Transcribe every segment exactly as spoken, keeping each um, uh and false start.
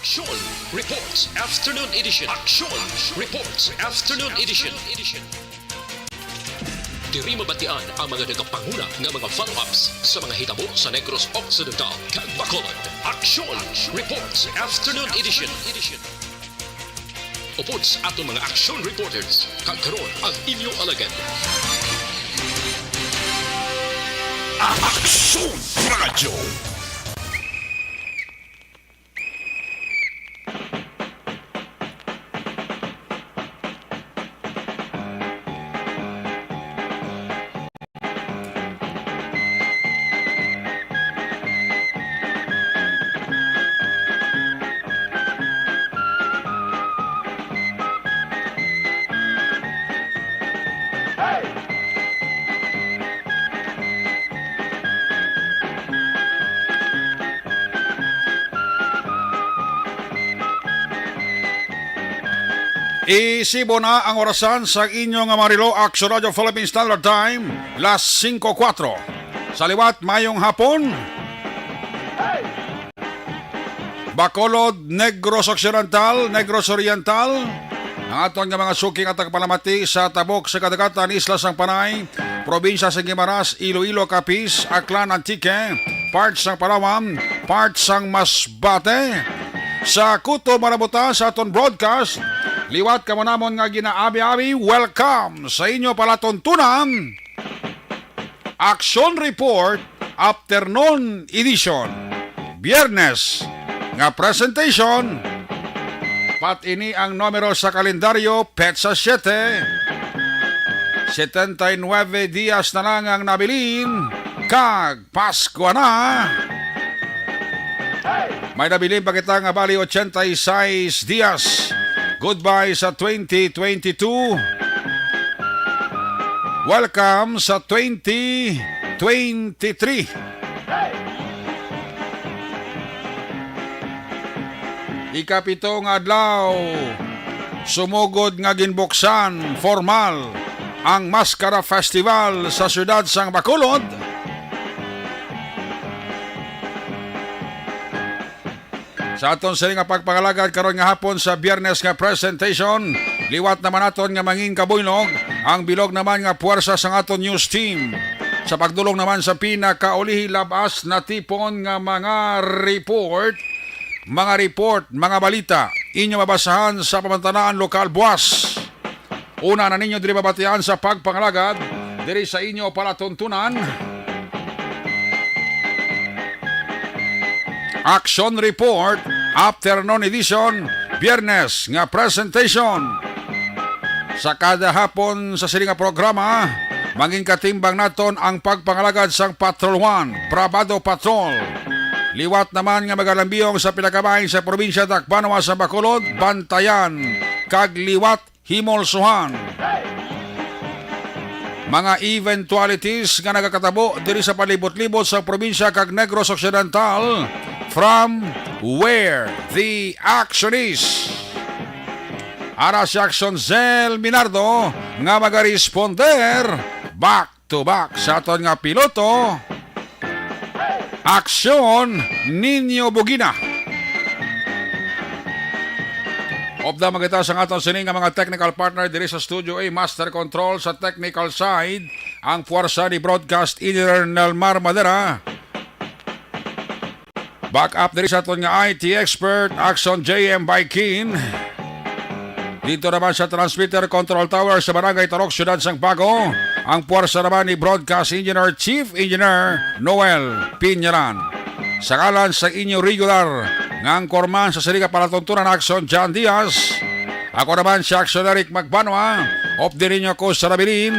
Aksyon Reports Afternoon Edition. Aksyon Reports Afternoon Edition. Diri mabatian ang mga nagapanguna nga mga follow-ups sa mga hitabo sa Negros Occidental kag Bacolod. Aksyon Reports Afternoon Edition. Upod sa aton mga action reporters, kag karon ang inyo alagad. Aksyon Radyo. Isibo na ang orasan sa inyo nga mga relo, Aksyon Radyo Philippine Standard Time, las singko kuwatro. Sa liwat, mayong hapon. Bacolod, Negros Occidental, Negros Oriental, ang aton nga mga suki nga tagapalamati sa tabok sa kadagatan, Isla sang Panay, probinsya sang Guimaras, Iloilo, Capiz, Aklan, Antique, part sang Palawan, part sang Masbate. Sa kutob nga nabuta sa aton broadcast, liwat kamo namon nga ginaabi-abi, welcome sa inyo palatuntunan. Action Report Afternoon Edition. Biyernes nga presentation. Pat ini ang numero sa kalendaryo, petsa siete. Setenta y nueve dias na lang ang nabilin, kag Pasko na. May nabilin pa kita nga bali ochenta y seis dias. Goodbye sa twenty twenty-two. Welcome sa twenty twenty-three. Ikapito nga adlaw, sumugod nga ginbuksan formal ang Maskara Festival sa siyudad sang Bacolod. Sa aton sini nga pagpangalagad karon nga hapon sa Biyernes nga presentation, liwat naman naton nga mangin kabuylog ang bilog naman nga puwersa sang aton news team. Sa pagdulong naman sa pinakaulihi, lab-as natipon nga mga report, mga report, mga balita, inyo mabasahan sa pamantalaan lokal buwas. Una na ninyo diri mabatian sa pagpangalagad diri sa inyo palatuntunan. Action Report, Afternoon Edition, Biyernes nga presentation. Sa kada hapon sa sini nga programa, mangin katimbang naton ang pagpangalagad sang Patrol One, Brabado Patrol. Liwat naman nga magalambiyong sa pinakabay sa probinsya Dakbanwa sa Bacolod, Bantayan, kag liwat Himolsohan. Mga eventualities nga nagakatabo diri sa palibot-libot sa probinsya kag Negros Occidental, from where the action is. Ara si Action Zel Minardo nga magaresponder back to back sa aton nga piloto, Aksyon Ninyo Bugina. Upda man kita sa aton sini nga mga technical partner diri sa Studio A, Master Control sa technical side, ang puwersa ni Broadcast Engineer Nelmar Madera. Back up diri sa aton nga I T expert, Action J M Baikin. Dito naman sa transmitter control tower sa Barangay Tarok, Siyudad sang Bago, ang puwersa naman ni Broadcast Engineer, Chief Engineer Noel Piñaran. Sa ngalan sa inyo regular nga anchorman sa sini nga palatuntunan, Action John Diaz. Ako naman si Action Eric Magbanwa, updi ninyo ko sa nabilin.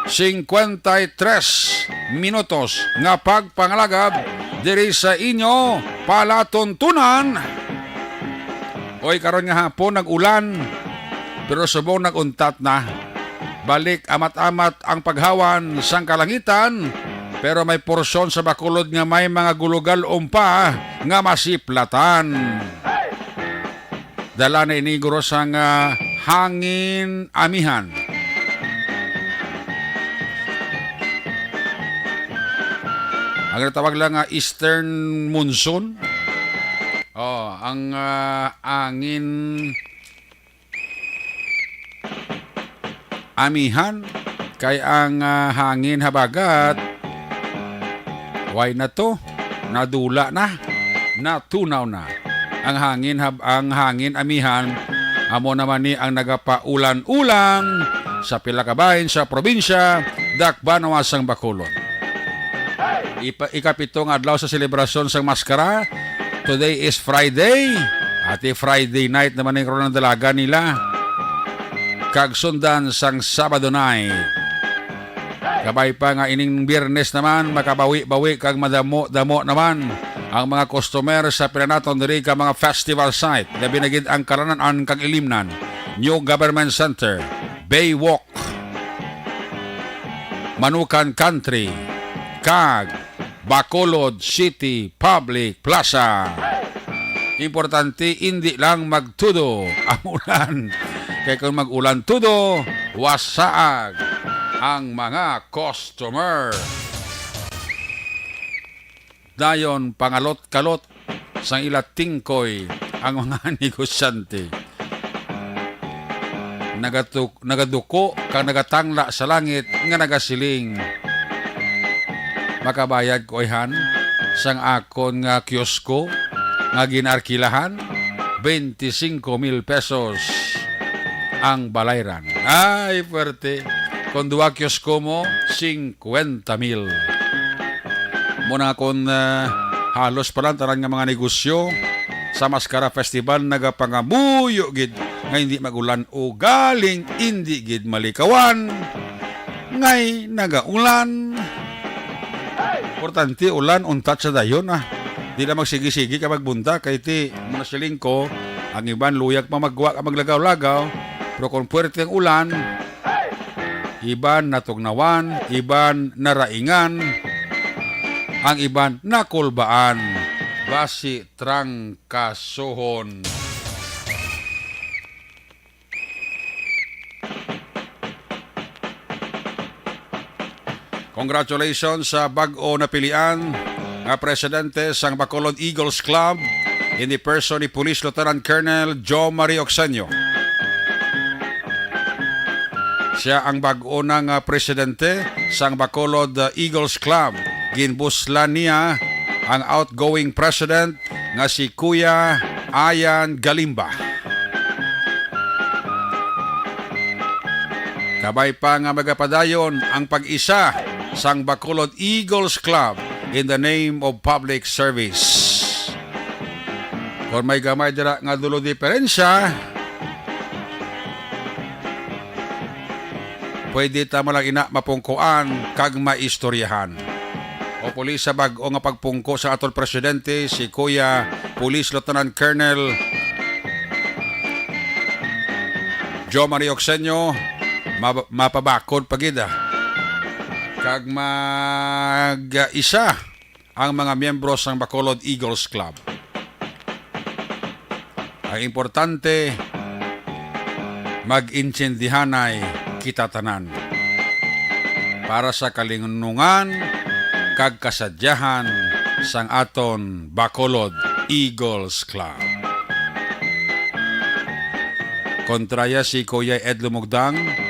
Cincuenta y tres minutos nga pagpangalagad diri sa inyo palatuntunan. Oy, karon nga hapon nag-ulan, pero subong nag-untat na. Balik amat-amat ang paghawan sang kalangitan, pero may porsyon sa Bacolod nga may mga gulugal-on pa nga masiplatan. Dala na ini, guro, sang, ah, hangin amihan. Ang ginatawag lang nga eastern monsoon. Oh, ang, ah, angin amihan, kay ang, ah, hangin habagat, way na to, nadula na, natunaw na. Ang hangin hab-, ang hangin amihan, amo naman ni ang nagapaulan-ulan sa pila ka bahin sa probinsya, dakbanan sang Bacolod. Ipa-, ikapito nga adlaw sa selebrasyon sang maskara. Today is Friday. Ati Friday night naman ang karon ang dalagan nila. Kag sundan sang Sabado night. Kabay pa nga ining Biyernes naman, makabawi-bawi kag madamo-damo naman ang mga customer sa pinanaton diri ka mga festival site. Labi na gid ang Kalananan kag Ilimnan, New Government Center, Baywalk, Manukan Country, kag Bacolod City Public Plaza. Importante, indi lang magtudo ang ulan. Kay kung mag-ulan tudo, wasaag ang mga customer. Dayon, pangalot-kalot sang ila tingkoy ang mga negosyante. Nagatu-, nagaduko kag nagatangla sa langit nga nagasiling, "Makabayad ko, ayhan, sang akon nga kiosko nga ginarkilahan? Bente singko mil pesos ang balayran." Ay, puwerte. Kon duha kiosko mo, singkwenta mil. Mo na kon, ah, halos pa lang tanan nga mga negosyo sa Mascara Festival nagapangamuyo gid nga hindi mag-ulan, ugaling hindi gid malikawan ngay nagaulan. Importante ulan, untat sa dayon, ah. Di na magsigi-sigi ka magbunta kay ti, mo na siling ko, ang iban luyag pa magwa ka maglagaw-lagaw, pero kung puwerte ang ulan, iban natugnawan, iban naraingan, ang iban nakulbaan, basi trangkasohon. Congratulations sa bag-o napilian nga presidente sang Bacolod Eagles Club, in the person ni Police Lieutenant Colonel Joe Marie Oxenio. Siya ang bag-o na nga presidente sang Bacolod, uh, Eagles Club. Ginbuslan niya ang outgoing president nga si Kuya Ayan Galimba. Kabay pa nga magapadayon ang pag-isa sang Bacolod Eagles Club in the name of public service. Kon may gamay dira nga dulo diperensya, pwede ta man lang ina mapungkuan kag maistoryahan. Hopefully sa bag-o nga pagpungko sa aton presidente, si Kuya Police Lieutenant Colonel Joe Marie Oxenio, ma-, mapabakod pa gid, ah. Kag mag-isa ang mga miyembro sang Bacolod Eagles Club. Ang importante, mag-intindihanay kita tanan para sa kalinunungan kag kasadyahan sang aton Bacolod Eagles Club. Kontraya si Kuya Ed Lumugdang.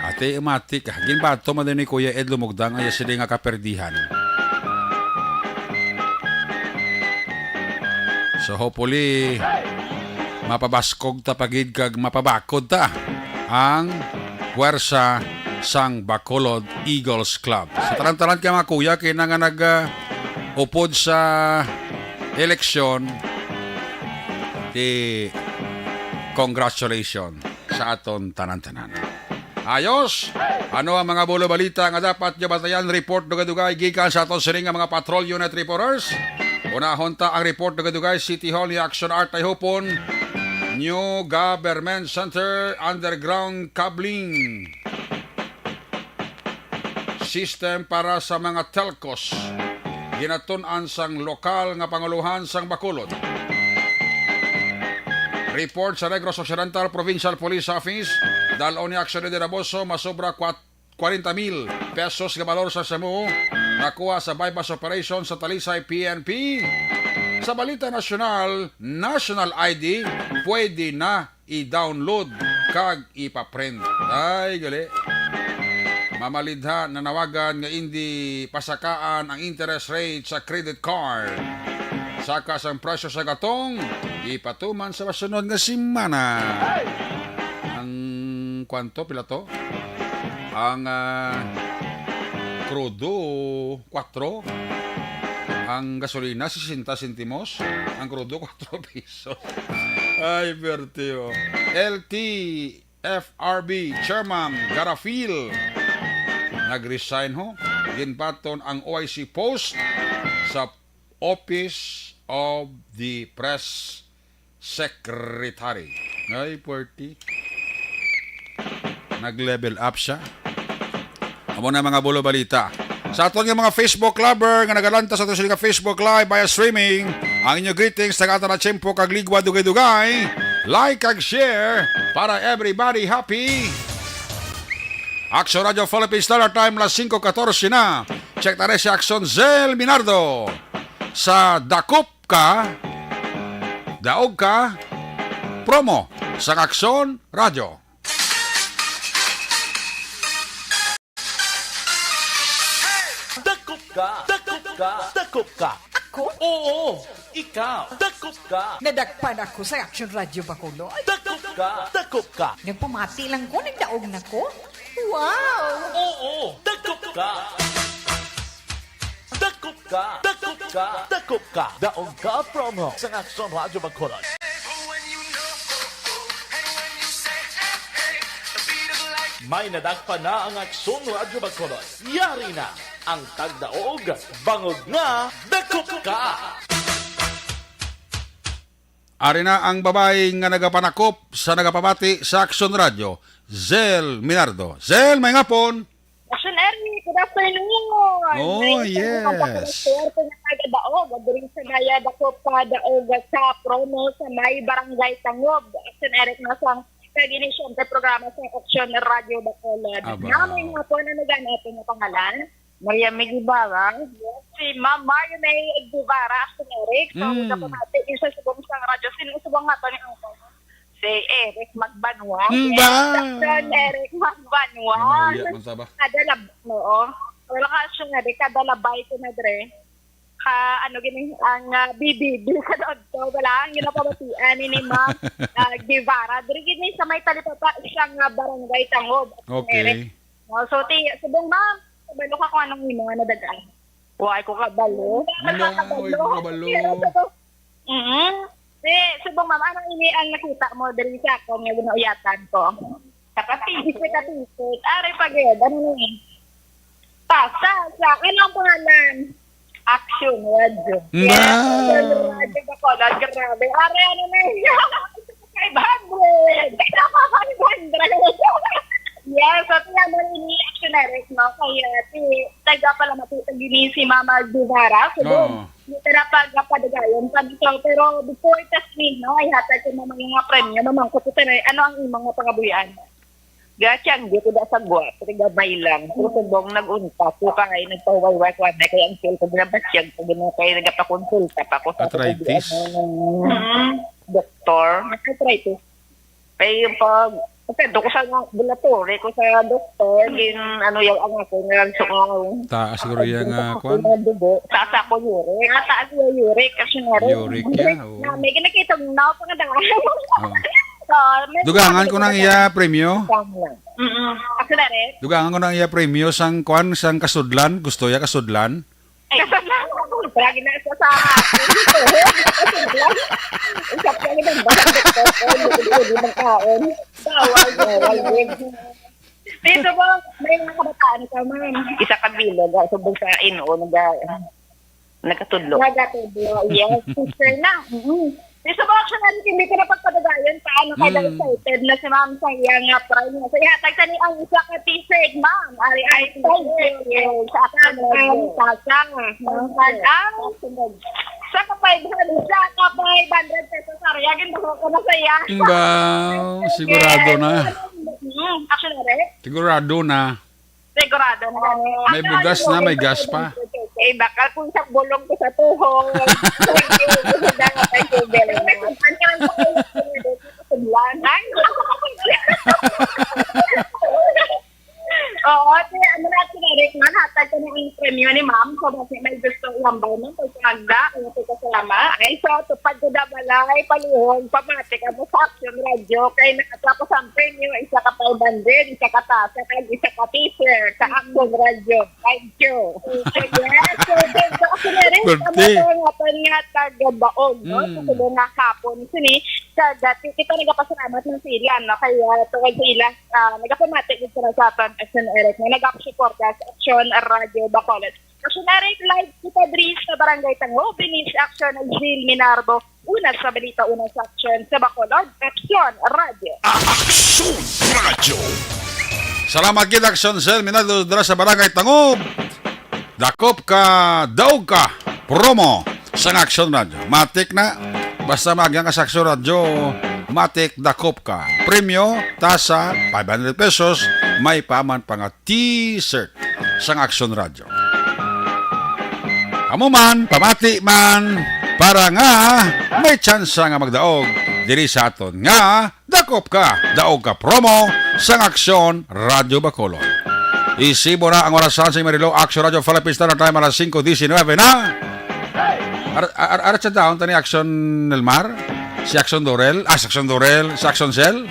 Ate, umati ka. Ginbato man din ni Kuya Ed Lumugdang, ay sila nga kaperdihan. So, hopefully, mapabaskog ta pa gid kag mapabakod ta ang puwersa sang Bacolod Eagles Club. Sa tanan-tanan kay mga kuya, kay na nga nag, ah, upod sa eleksyon, di congratulations sa aton tanan-tanan. Ayos! Ano ang mga bulo balita nga dapat nyo batayan? Report dugay-dugay gikan sa aton sining nga mga patrol unit reporters. Unahon ta ang report dugay-dugay. City Hall ni Action Art Tayhupon. New Government Center underground cabling system para sa mga telcos. Ginatun-an sang lokal nga panguluhan sang Bacolod. Report sa Negros Occidental Provincial Police Office, dal-on ni Action Leader Aboso, masobra kwat-, kwarenta mil pesos nga balor sa shabu nakuha sa buy-bust operation sa Talisay P N P. Sa balita nasyonal, national I D pwede na i-download kag ipa-print. Ay, gali. Mamalidha, nanawagan nga indi pasakaan ang interest rate sa credit card. Saka sang presyo sa gatong, ipatuman sa masunod nga semana. Ang kwanto, pila to? Ang, ah, krudo, kwatro. Ang gasolina, sesenta sentimos. Ang krudo, kwatro pesos. Ay, perte, oh. L T F R B Chairman Garafil nag-resign, ho. Ginbaton ang O I C post sa Office of the Press Secretary. Ay, pwerte. Nag-level up siya. Amo na, mga bulo balita. Sa aton nga mga Facebook lover nga nagalanta sa aton sini nga Facebook Live via streaming, ang inyo greetings, taga Tara Tiempo kag Ligwa Dugay-Dugay. Like kag share para everybody happy. Action Radio Philippines Standard Time, las singko katorse na. Check na rin si Action Zel Minardo sa Dakop Ka, Daog Ka promo sa Action Radio. Dakop ka, dakop ka, dakop ka. Ako? Oo, ikaw. Dakop ka. Nadakpan ako sa Action Radio Bacolod. Dakop ka, dakop ka. Nagpamati lang ko, nagdaog na ko. Wow! Oo, dakop ka. Dakop ka, dakop ka, dakop ka. Daog Ka promo sa Action Radio Bacolod. May nadakpan na ang Aksyon Radyo Bacolod. Yari na ang tagdaog, bangod nga dakop ka! Ari na ang babayi nga nagapanakop sa nagapamati sa Aksyon Radyo, Zel Minardo. Zel, may ngapon! Action Eric, good afternoon! Oh, yes. May isang mga pakalastuar ko nga taga-daog, diri sa Maya Dakop ka daog sa promo sa may Barangay Tangob. Action Eric, nasang kag ini, siyempre, programa sa Action Radio Bacolod. Aba. Na may hapon, ano gani ato nga pangalan? Maria May Guevara. Yes, si Ma'am Mario May Guevara, Action Eric. So, Mm. Kapamati, isa subong sang radyo. Sino subong nga to ni Uncle? Si Eric Magbanwa. Mm, ba? Yes, Action Eric Magbanwa. Ano, uya man sa ba? Kada lab-, oo. Wala ka, Action Eric, kada labay ko na, dre. Ka, ano, gini, ang, ah, B B B sa Dodto, wala, ang ginapamatian ni, ni Ma'am, ah, Guevara. Diri gini sa may talipapa, siya nga Barangay Tangob. Okay. No, so, ti, subong, Ma'am, kabalo ka kung anong imo nga nadagaan? Wa ko kabalo. Wala, wala ko kabalo. Pero subong, mm. Ti, subong, Ma'am, anong ini ang nakita mo diri sa akon nga ginauyatan ko? Sa kapisik. Sa kapisik. Ari pa gid. Ano ni? Pasa, sa, ano ang pangalan? Action Radio. Ba? Yes, Action Radio Bacolod. Grabe. Ari, ano na yun? Five hundred. Five hundred. Yes, so, tiyan mo ini, Action Eric, no? Kaya, si, taga pala matuto gini si Mama Guevara. So, Oo. Tara, pagapadagayon pa dito. Pero before testing, no, ay hatag ko mga, mga premyo. Mamangkot ko tayo, ano ang imong mga pangabuhian? Gatyang, di ko da sa gwa, pero gamay lang. Pero subong nag-unta ko, kay nagpahuway-way ko, anay, kay ang cellphone na batyag, pag ano, kay nagapakonsulta pa ko sa Arthritis? Ano, ng Mm. doktor. Arthritis. Kay yung pag, pagkado ko sa laboratory ko sa doktor, Mm. gin, ano, yung ang ako nga, so, Taas siguro yung, ah, kwan? Dugo. Taas ako uric. Ah, taas yung uric, kasi nga rin. Uric, yeah, oo. Na, may ginakita na ako nga daan. Oo. So, may Dugangan ko nang iya premyo. Mm-mm. Ako na rin. Dugangan ko nang iya premyo sang kwan, sang kasudlan. Gusto ya kasudlan? Ay, lagi na sa, sa, Usap ka rin ng bata, doktor, o, hindi, hindi magkaon. Bawal, bawal, yun. Dito po, may mga kabataan ka, ma'am. Isa ka bilog, ah, subong sa ino, naga-, nagkatudlo. Nagkatudlo, yes, teacher na. Mm-hmm. Dito po, actually, hindi ko na pagpadugayan pa, ano, kaya Mm. excited na si ma'am sa iya nga prize. So, ihatag sa ni ang isa ka t-shirt, ma'am. Ari, ay, thank you. Yes, sa akin, ang sasa. Ang sasa. Sa ka five hundred, sa ka five hundred pesos, ari, agin, baka ko na sa iya. Ba, sigurado na. Mm, actually, ari. Sigurado na. Sigurado na. May bugas na, may gas pa. Eh, bakal kung sa bulong ko sa tuhod. Thank you. Thank you very much. Ano ang Ay, oo, ti, ano na, ti, Eric, man, hatag ko na ang premyo ni ma'am. So, basi may gusto ihambal mo, pagkagda, ang ito ko sa lama. Ay, so, tupad ko na balay, palihog, pamati ka mo sa Action Radio. Kay nakatapo sa premyo, isa ka five hundred, isa ka tasa, kag isa ka t-shirt sa Action Radio. Thank you. Yes, so, thank you. Ako na rin, Birthday. Tama to ang aton nga taga-baog, no? Mm. Sa tulo nga hapon, sini, sa dati, kita nagapasalamat ng sila, no? Kaya, tungod sa ila, ah, nagapamati gid sila sa aton, Action Eric, nga nagapasuporta sa Action Radio Bacolod. Action Eric, live kita diri sa Barangay Tango, Binis Action, Zil Minarbo, una sa balita, una sa aksyon sa Bacolod, Action Radio. Action Radio. Salamat gid, Action Cell Minado, dira sa Barangay Tangob. Dakop ka, daog ka. Promo sa Action Radio. Matik na. Basta maagian ka sa Action Radio, matik, dakop ka. Premyo, tasa, five hundred pesos, may paman pa nga t-shirt sang Action Radio. Amo man, pamati man, para nga may tsansa nga magdaog diri sa aton nga Dakop Ka, Daog Ka promo sang Action Radio Bacolod. Isibo na ang orasan sa Imarilo Action Radio Philippines Standard Time, alas singko disinwebe na. Ar ar ar sa daon tani Action Nelmar, si Action Dorel, ah, si Action Dorel, si Action Cell.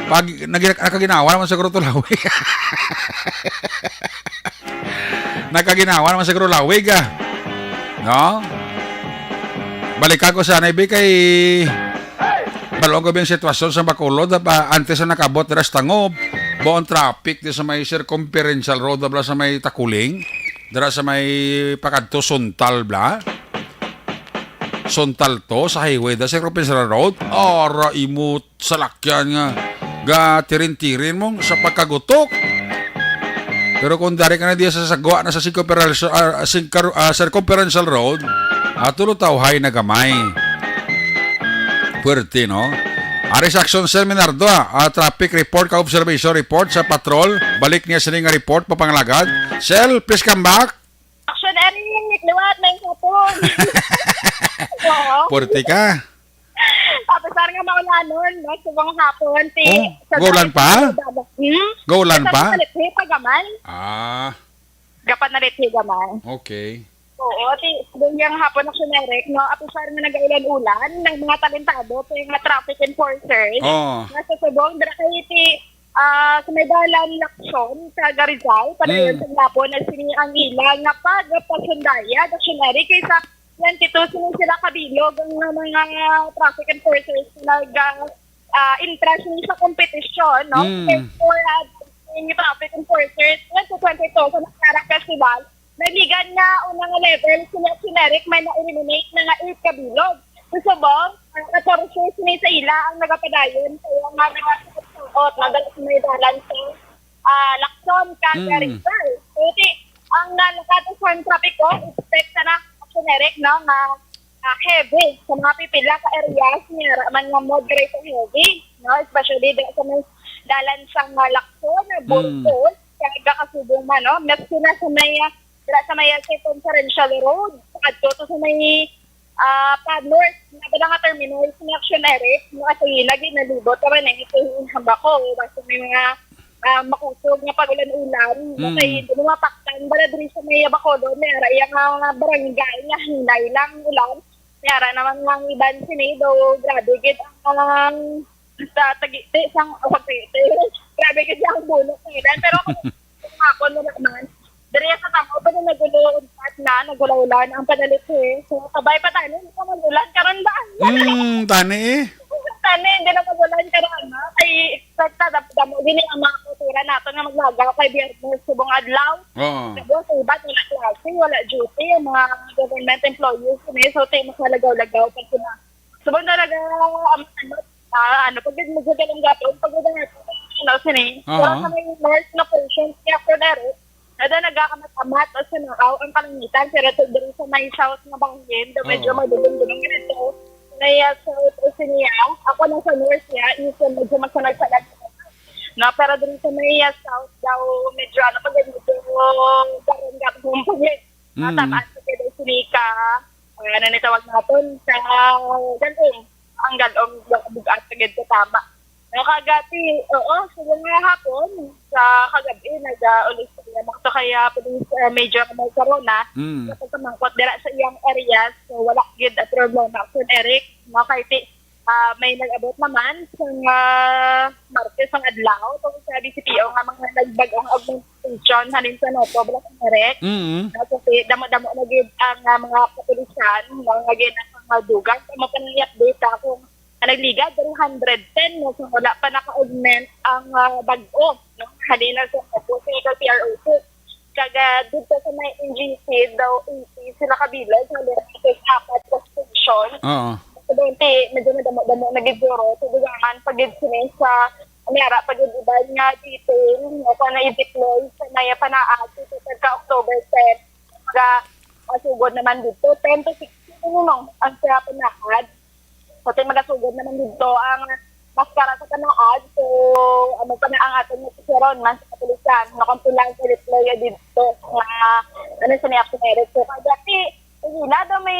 Pag nag nakaginawa naman siguro to lawig. Nakaginawa naman siguro lawig, ah. No? Balikan ko sana, ibi, kay balon ko ba yung sitwasyon sa Bacolod, ba, antes na nakabot dira sa Tangob, buong traffic di sa may Circumferential Road, bla sa may Takuling, dira sa may pakadto Suntal, bla. Suntal to sa highway, da sa Circumferential Road. Ara, imot salakyan nga gatirin-tirin mong sa pagkagutok. Pero kung dari ka na diya sa sagwa na sa circumferential, ah, singkar-, ah, circumferential road, ah, tulutawhay na gamay. Puwerte, no? Ari sa Action Cell Minardo, ah, ah, traffic report ka observation report sa patrol. Balik niya sini nga report, papanglagad. Cell, please come back. Action Eric, liwat na yung hapon. Oo. Puwerte ka. Tapos parang nga maulanon, no? Subong hapon, ti, Oh, sa gaulan pa? Hmm? Gaulan Sa pa? Nalithi pa gamay. Ah, Gapat na lithi gamay. Okay. Oo, ti, subong yung hapon na sinerik, no? At parang nga nag-ulan-ulan, ng mga talentado, sa mga traffic enforcers. Oh. Nasa subong, dira kay ti, ah, sa may dalan Lacson, sa Garizal, padayon Mm. sa Lapon, na sini ang ila nga pagpasundayag, sinerik, kaysa twenty-two sini sila kabilog ang mga traffic enforcers na nag, ah, ah, intra sini sa kompetisyon, no? Mm. Therefore, ah, yung traffic enforcers, twenty twenty-two sa Mascara Festival, naligan nga una nga level sila generic may na-eliminate na nga eight kabilog. Sa subong, ah, katorse sini sa ila ang nagapadayon kaya nga nagasuot na dala sa may dalan sa, ah, Lacson, kag Mm. Garizal. So, ti, ang, ah, nakatusan trapiko, expect na na generic, no, nga, ah, heavy sa mga pipila ka areas niya, ra man nga moderate to heavy, no, especially di sa may dalan sa nga Lacson, Mm. Bulpos, kag Gasubong man, no, maski na sa may, ah, dira sa may circumferential road, adto to sa may, ah, pa north, na ba nga terminal sa may Action Eric, no, kasi lagi nalibot ka ba na ito yung hambako, basta may mga, ah, makusog nga pag-ulan-ulan, Mm. kasi hindi mo mapaktan, bala diri sa may Bacolod, may ara iya nga barangay nga hinay lang ulan, may ara naman nga ang iban sini, daw grabe gid ang sa Tagite, sang, oh, Tagite. Grabe kasi ang bulok nila. Pero kung, kung ako na naman, diri sa tamo pa na naguluntat na, nagulaulan ang panalit eh. So, kabay pa tayo, hindi naman ulan. Karon ba? Mm, tani eh. Tani, hindi naman ulan karon, no? Kay, expect na, damo, damo, gini ang mga kultura nato nga maglagaw kay Biyernes, subong adlaw. Oo. Tapos, sa iba, wala klase, wala duty, ang mga government employees, eh. So, tayo makalagaw-lagaw pag sila. Subong talaga, ang ano, ah, ano, pag nagdadalong gato, pag nagdadalong gato, ano, sini. Aha. Pero sa may north na portion, kaya Cordero, nada nagkakamat-amat o sumahaw ang kalangitan, pero to diri sa may south na bangin, do medyo Oh. madulong-dulong ganito. May, ah, south o siniya, ako na sa north niya, is medyo masanag-sanag. No, pero diri sa may, ah, south daw, medyo ano, pag medyo garon-garon pag Mm. Tamaan sa kay Sinika, ah, ano ni tawag naton, sa galom. Ang galom, bugat sa gid ko tama. No, kagati, oo, sa mga hapon, sa kagabi, nag-ulis sa iya, makto kaya police, ah, Major Mel Corona, Mm. sa pagkamangkot dira sa iyang area, so wala gid ang problema. Action Eric, no, kay ti-, ah, may nag-abot naman sa, ah, Martes ang adlaw, tungod sa B C P O nga mga nagbag-ong augmentation, halin sa Noto, Balacan Eric. Mm. Nasa si, damo-damo na gid ang, ah, mga kapulisan, mga gid ang mga dugang. Sa mga panayap data kung ang nagligad, three hundred ten, no? So, wala pa naka-augment ang, ah, bag-o, no? Halin na sa Cebu, sa P R O two. Kag, ah, dito sa may N G C daw, eighty sila kabilang sa Lorraine apat na station. Oo. Sa Lorraine, medyo madamo-damo na gid siguro. So, dugangan pa gid sini sa, may ara pa gid iban nga detail, no? Kung na-deploy sa may panaad, dito sa October ten. Kag, ah, masugod naman dito, ten to sixteen, no? Ang sa panaad. So, tay magasugod naman dito ang maskara sa panaad. So, amo pa na ang aton nga susuron man sa kapulisan. Nakampulan sa deploy dito nga, ano, sa may Action Eric. So, kagati, ila daw may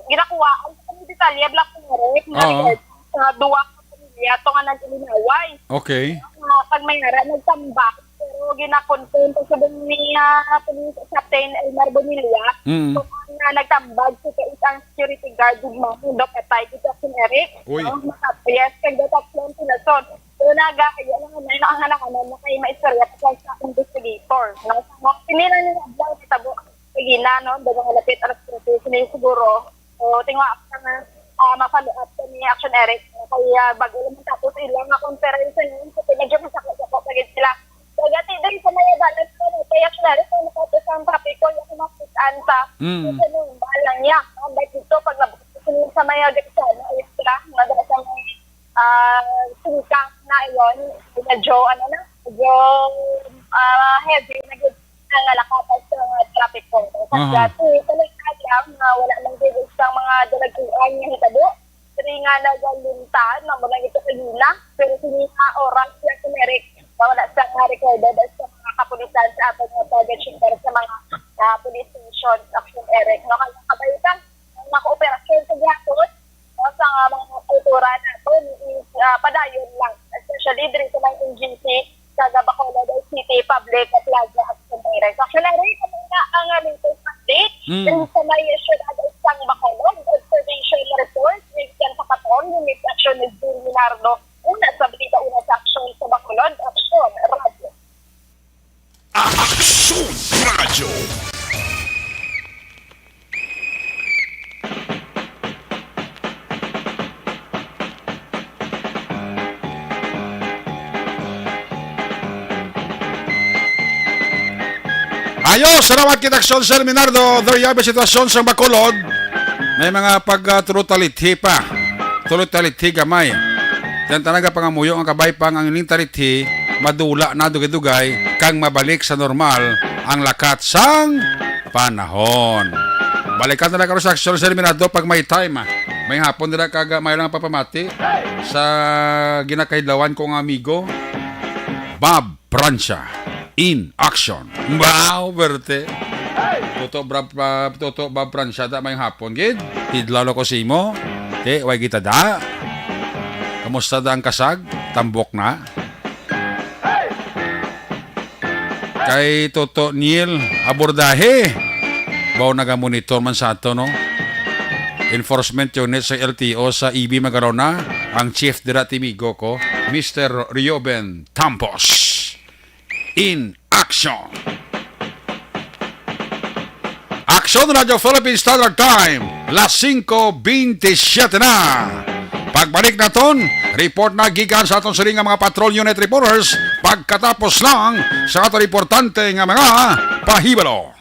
ginakuhaan sa mga detalye, Black Eric, nga Oo. regarding sa duwa ka pamilya, to nga nag-ilinaway. Okay. Nga pag may ara, nagtambak. Pero ginakonfirm pa subong ni, ah, Police Captain Elmar Bonilla, Mm. kung nga nagtambag sa tais ang security guard, gid mo, daw patay, gid Captain Eric. Uy. No? Maka-, yes, kag dapat lang sila son. So, naga, ayun lang, may nakahanakanan na kayo maistorya pa sa investigator. No? So, mga pinilang nila, blang, sa tabo, sa gina, no? Daw mga lapit, alas tres, sila siguro. So, tingwa ako nga, ah, ma-follow up ko ni Action Eric. Kaya bago naman tapos ilang nga conference yun, so, medyo masakit ako, pagit sila. So, gati din sa may balance ko, no? Kaya Action Eric, kung matapos ang trapiko, yung kumakitaan sa, Mm. sa nung balang niya. Ang ba't dito, pag nabuksan sa may agad siya, no? Ayun sila, madala sa may, ah, singkang na yun, medyo, ano na, medyo, ah, heavy na gid ang nalakapan sa mga trapiko. Aha. Sa tuloy-tuloy lang nga wala man gid sang mga dalaguan nga hitabo. Diri nga nagaluntad, mamo lang ito kagina. Pero sini nga oras nga sinerik, nga wala sa nga recorded sa mga kapulisan sa aton nga target shooter sa mga, ah, police station, Action Eric. No, kaya kabay ka, ang mga kooperasyon sa gihapon, no, sa nga mga kultura naton is, ah, padayon lang, especially diri sa mga N G C, sa Bacolod City Public Plaza, Action Eric. Action Eric, kamo na ang, ah, latest update Mm. diri sa may siyudad sang Bacolod. Observation report, gikan sa Katon, Unit Action ni Jun Minardo. Una sa balita, una sa aksyon sa Bacolod, Action Radio. Aksyon Radio. Ayo, salamat kita, Aksyon Sir Minardo. There you have the sitwasyon sa Bacolod. May mga pagtulutalithi pa. Tulutalithi gamay. Yan talaga pangamuyo ang kabay pang ang ining talithi, madula na dugay-dugay, kang mabalik sa normal ang lakat sang panahon. Balikan na lang karon sa Aksyon Sir Minardo pag may time, ah. May hapon nila kaga may lang papamati sa ginakahidlawan kong amigo, Bob Pransya in action. Wow, berte. Toto, Bob, ah, Toto, Bob Pransya, da may hapon, gid. Hidlaw ko sa imo. Te, way kita da. Kamusta da ang kasag? Tambok na. Kay Toto Neil Abordahe. Baw naga-monitor man sa ato, no? Enforcement unit sa L T O sa E B Magarona, ang chief dira timigo ko, Mister Rioben Tampos. In action. Action Radio Philippine Standard Time, las singko bintisiete na. Pagbalik naton, report na gikan sa aton siring nga mga patrol unit reporters pagkatapos lang sa aton importante nga mga pahibalo.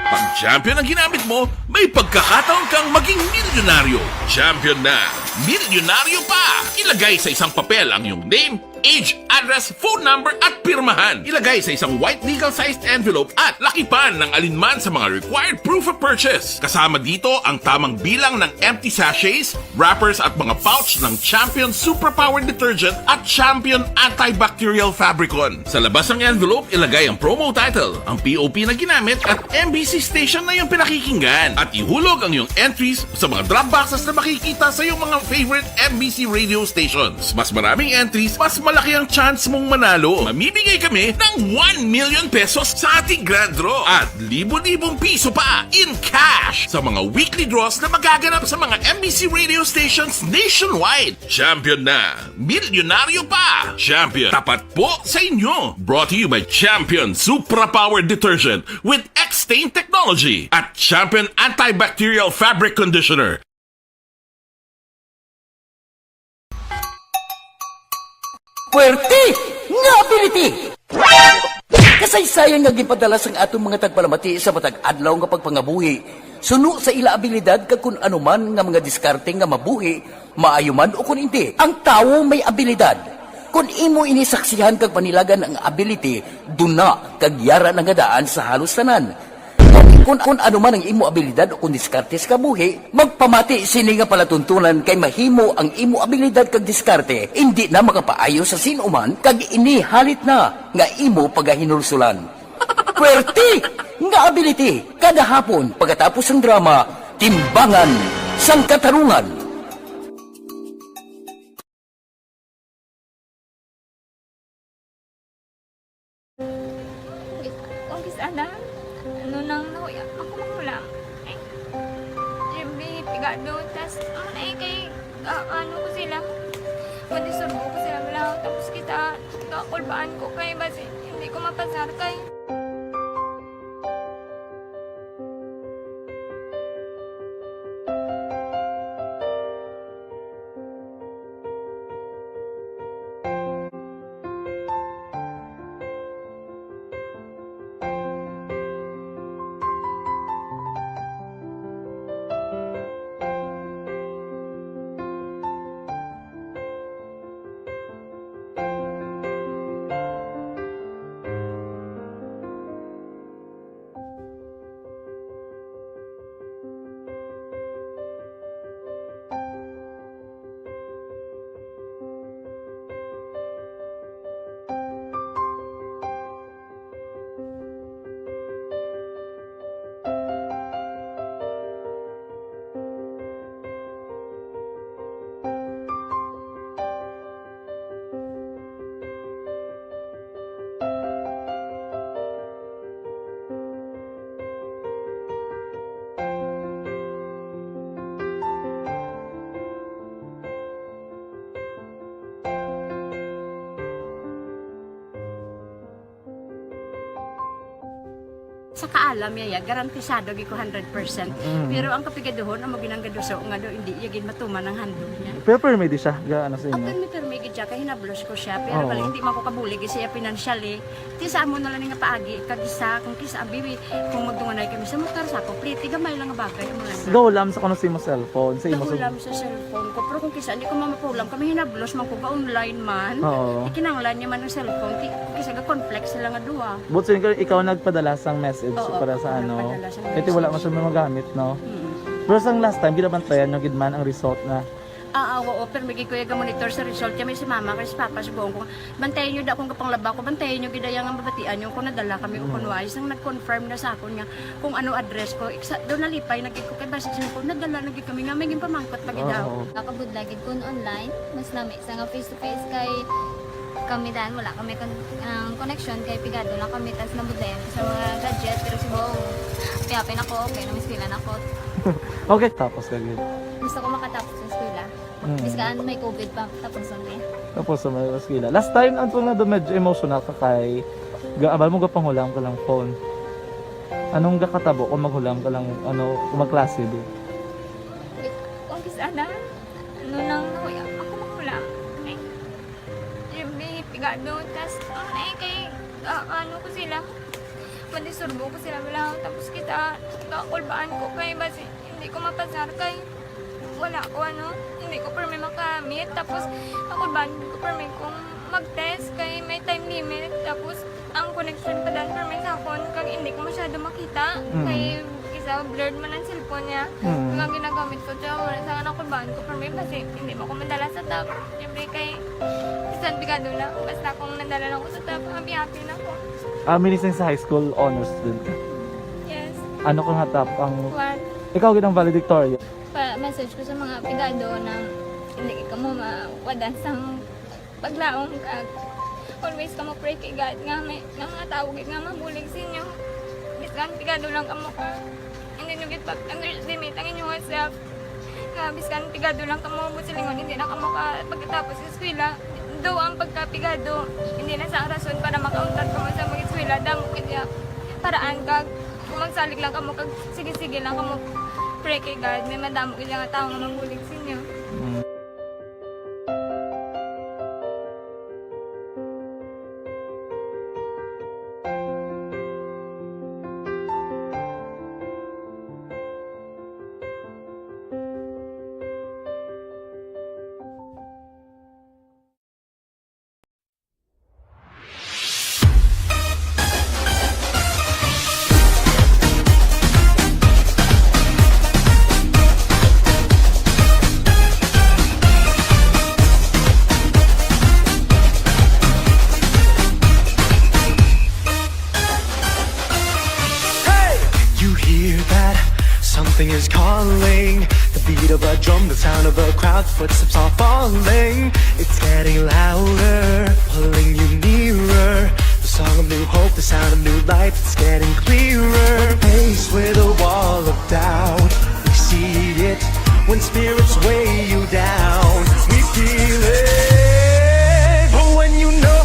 Pag champion ang ginamit mo, may pagkakataon kang maging milyonaryo. Champion na, milyonaryo pa! Ilagay sa isang papel ang iyong name, Age, address, phone number at pirmahan. Ilagay sa isang white legal-sized envelope at lakipan ng alinman sa mga required proof of purchase. Kasama dito ang tamang bilang ng empty sachets, wrappers at mga pouch ng Champion Superpower Detergent at Champion Antibacterial Fabricon. Sa labas ng envelope, ilagay ang promo title, ang P O P na ginamit at M B C station na iyong pinakikinggan. At ihulog ang iyong entries sa mga drop boxes na makikita sa iyong mga favorite M B C radio stations. Mas maraming entries, mas malaki ang chance mong manalo. Mamimigay kami ng one million pesos sa ating grand draw at libo-libong piso pa in cash sa mga weekly draws na magaganap sa mga M B C radio stations nationwide. Champion na! Milyonaryo pa! Champion, tapat po sa inyo! Brought to you by Champion Supra Power Detergent with X-Stain Technology at Champion Antibacterial Fabric Conditioner. Puwerte nga ability! Kasaysayan nga ginpadala sang aton mga tagpalamati sa matag adlaw nga pagpangabuhi, suno sa ila abilidad kag kun ano man nga mga diskarte nga mabuhi, maayo man o kun indi. Ang tawo may abilidad. Kun imo ini saksihan kag panilagan ang ability, duna kag yara na nga daan sa halos tanan. Kun, kun ano man ang imo abilidad o kun diskarte sa kabuhi, magpamati sini nga palatuntunan kay mahimo ang imo abilidad kag diskarte indi na makapaayo sa sin-o man kag ini halit na nga imo pagahinulsulan. Puwerte nga ability kada hapon pagkatapos sang drama, Timbangan sang Katarungan. Kung kis-a na, ano nang nahuya, ako manghulam. Ay, Jimmy, pigado, tas, ano na eh, kay, ah, ano ko sila, madisturbo ko sila, wala, tapos kita, kakulbaan ko kay, basi, hindi ko mapasar kay. Sa kaalam niya, ya, garantisado gid ko hundred percent. Mm. Pero ang kapigaduhon, amo ginanggaduso nga daw hindi iya gid matuman ang handog niya. Pero permi di siya, ga, ano sa inyo? Ang permi, permi gid siya, kay hinablos ko siya. Pero Oo. Bali, hindi man ko kabulig siya financially. Ti sa amo na lang nga paagi, kag isa, kung kisa, abi, kung magdunganay kami sa motor, sa ako, pliti, gamay lang nga bagay, amo lang. Gahulam sa kuno sa imo cellphone, sa imo Gahulam sa cellphone ko, pero kung kisa, hindi ko mamapulam, kami hinablos man ko, ga-online man. Oo. Ikinanglan niya man ang cellphone, ti, kisa ga-conflict sila nga duha. But so, ikaw, ikaw nagpadala sang message Oo, para sa ako ano? nagpadala sang Kaya ti wala man message. siya may magamit, no? Mm. Pero sang last time, ginabantayan nyo gid man ang result na Ah, ah, oo, pero may gikuya ga monitor sa result. Kaya may si mama, kay si papa, si buong ko, bantayan nyo da kung kapanglaba ko, bantayan nyo gid ang mabatian nyo kung nadala kami o Mm. kung wais. Nang nag-confirm na sa akon nga kung ano address ko, iksa, doon nalipay na gid ko, kay basi siya ko, nadala na gid kami nga, may ginpamangkot pa gid Oo. ako. Nakabudla gid kun online, mas lami sa nga face to face kay kami dan, wala kami kon-, ang connection kay pigado lang kami, tas nabudlayan ko sa mga gadget, pero si Bong, piyapin ako, okay, namiskwila na ako. Okay, tapos ka gid. Gusto ko makatapos sa eskwela. Mm. Bisan may covid pa, tapos ang eh. Tapos sa may eskwela. Last time, ang tunga doon, medyo emotional ka kay ga-, abal mo gapanghulam ka lang phone. Anong gakatabo kung maghulam ka lang, ano, kung magklase di? Kung kis-a na, ano nang nahuya, ako manghulam. Ay, Jimmy, pigado, tas, ano na eh, kay, ah, ano ko sila, madisturbo ko sila, wala, tapos kita, kakulbaan ko kay, basi, hindi ko mapasar kay, wala ko, ano, Hindi ko permi makamit. Tapos, ako ba, hindi ko permi kung mag-test kay may time limit. Tapos, ang connection pa dan permi sa akon, kag hindi ko masyado makita. Mm. Kay, isa, blurred man ang cellphone niya. Mm. Kag ang ginagamit ko, siya, wala sa anak ko, ba, ko permi, kasi hindi mo ko madala sa top. Siyempre, kay, bisan pigado lang, basta kung nadala lang ko sa top, happy-happy na ko. Ah, minising sa high school, honor student ka? Yes. Ano ka nga top ang One. Ikaw gid ang valedictorian? Pa-message ko sa mga pigado na hindi kamo mawadan sang paglaom, kag always kamo pray kay God nga may, nga mga tawo gid nga mabulig sa inyo. Bisan pigado lang kamo, ka hindi nyo gid pag-underestimate ang inyong self. Nga bisan pigado lang kamo, buot silingon, hindi na kamo ka pagkatapos sa eskwela. Do ang pagkapigado, hindi na sa rason para makauntat kamo sa mag-eskwela. Damo gid ya paraan, kag kung magsalig lang kamo, kag sige-sige lang kamo pray kay God, may madamo gid nga tawo nga mabulig sa inyo. Mm. Hey! You hear that? Something is calling. The beat of a drum, the sound of a crowd, footsteps are falling. It's getting louder, pulling you nearer. The song of new hope, the sound of new life, it's getting clearer. When faced with a wall of doubt, we see it. When spirits weigh you down, we feel it. But when you know,